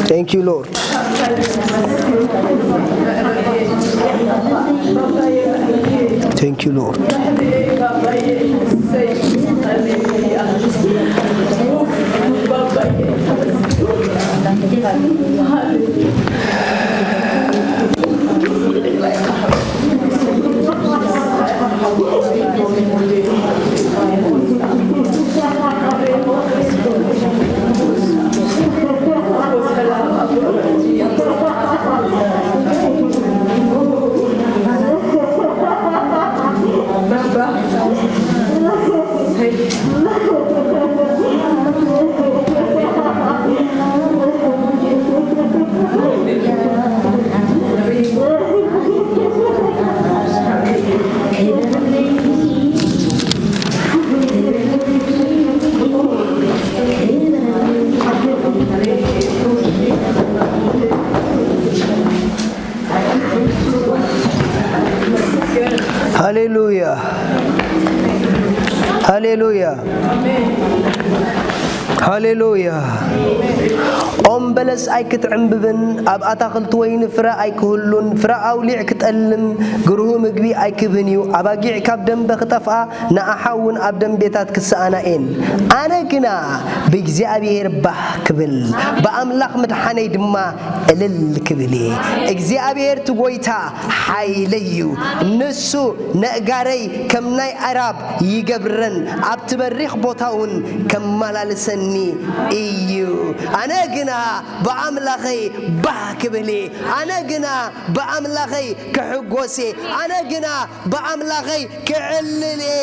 Thank you, Lord. Thank you, Lord. ሃሌሉያ፣ ሃሌሉያ፣ ሃሌሉያ። ኦም በለስ ኣይክትዕምብብን፣ ኣብ ኣታኽልቲ ወይኒ ፍረ ኣይክህሉን፣ ፍረ ኣውሊዕ ክጠልም፣ ግርሁ ምግቢ ኣይክብን እዩ። ኣባጊዕ ካብ ደንበ ክጠፍኣ፣ ንኣሓ እውን ኣብ ደንቤታት ክሰኣና እየን። ኣነ ግና ብእግዚኣብሔር ባህ ክብል፣ ብኣምላኽ ምድሓነይ ድማ እልል ክብል እየ። እግዚኣብሔር እቲ ጐይታ ሓይለይ እዩ። ንሱ ነእጋረይ ከም ናይ ኣራብ ይገብረን፣ ኣብቲ በሪኽ ቦታ እውን ከመላልሰኒ እዩ። ኣነ ግና ብኣምላኸይ ባህ ክብል እየ። ኣነ ግና ብኣምላኸይ ክሕጎስ እየ። ኣነ ግና ብኣምላኸይ ክዕልል እየ።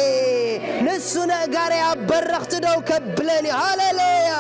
ንሱ ነእጋረይ ኣብ በረኽቲ ደው ከብለኒ። ሃሌሉያ!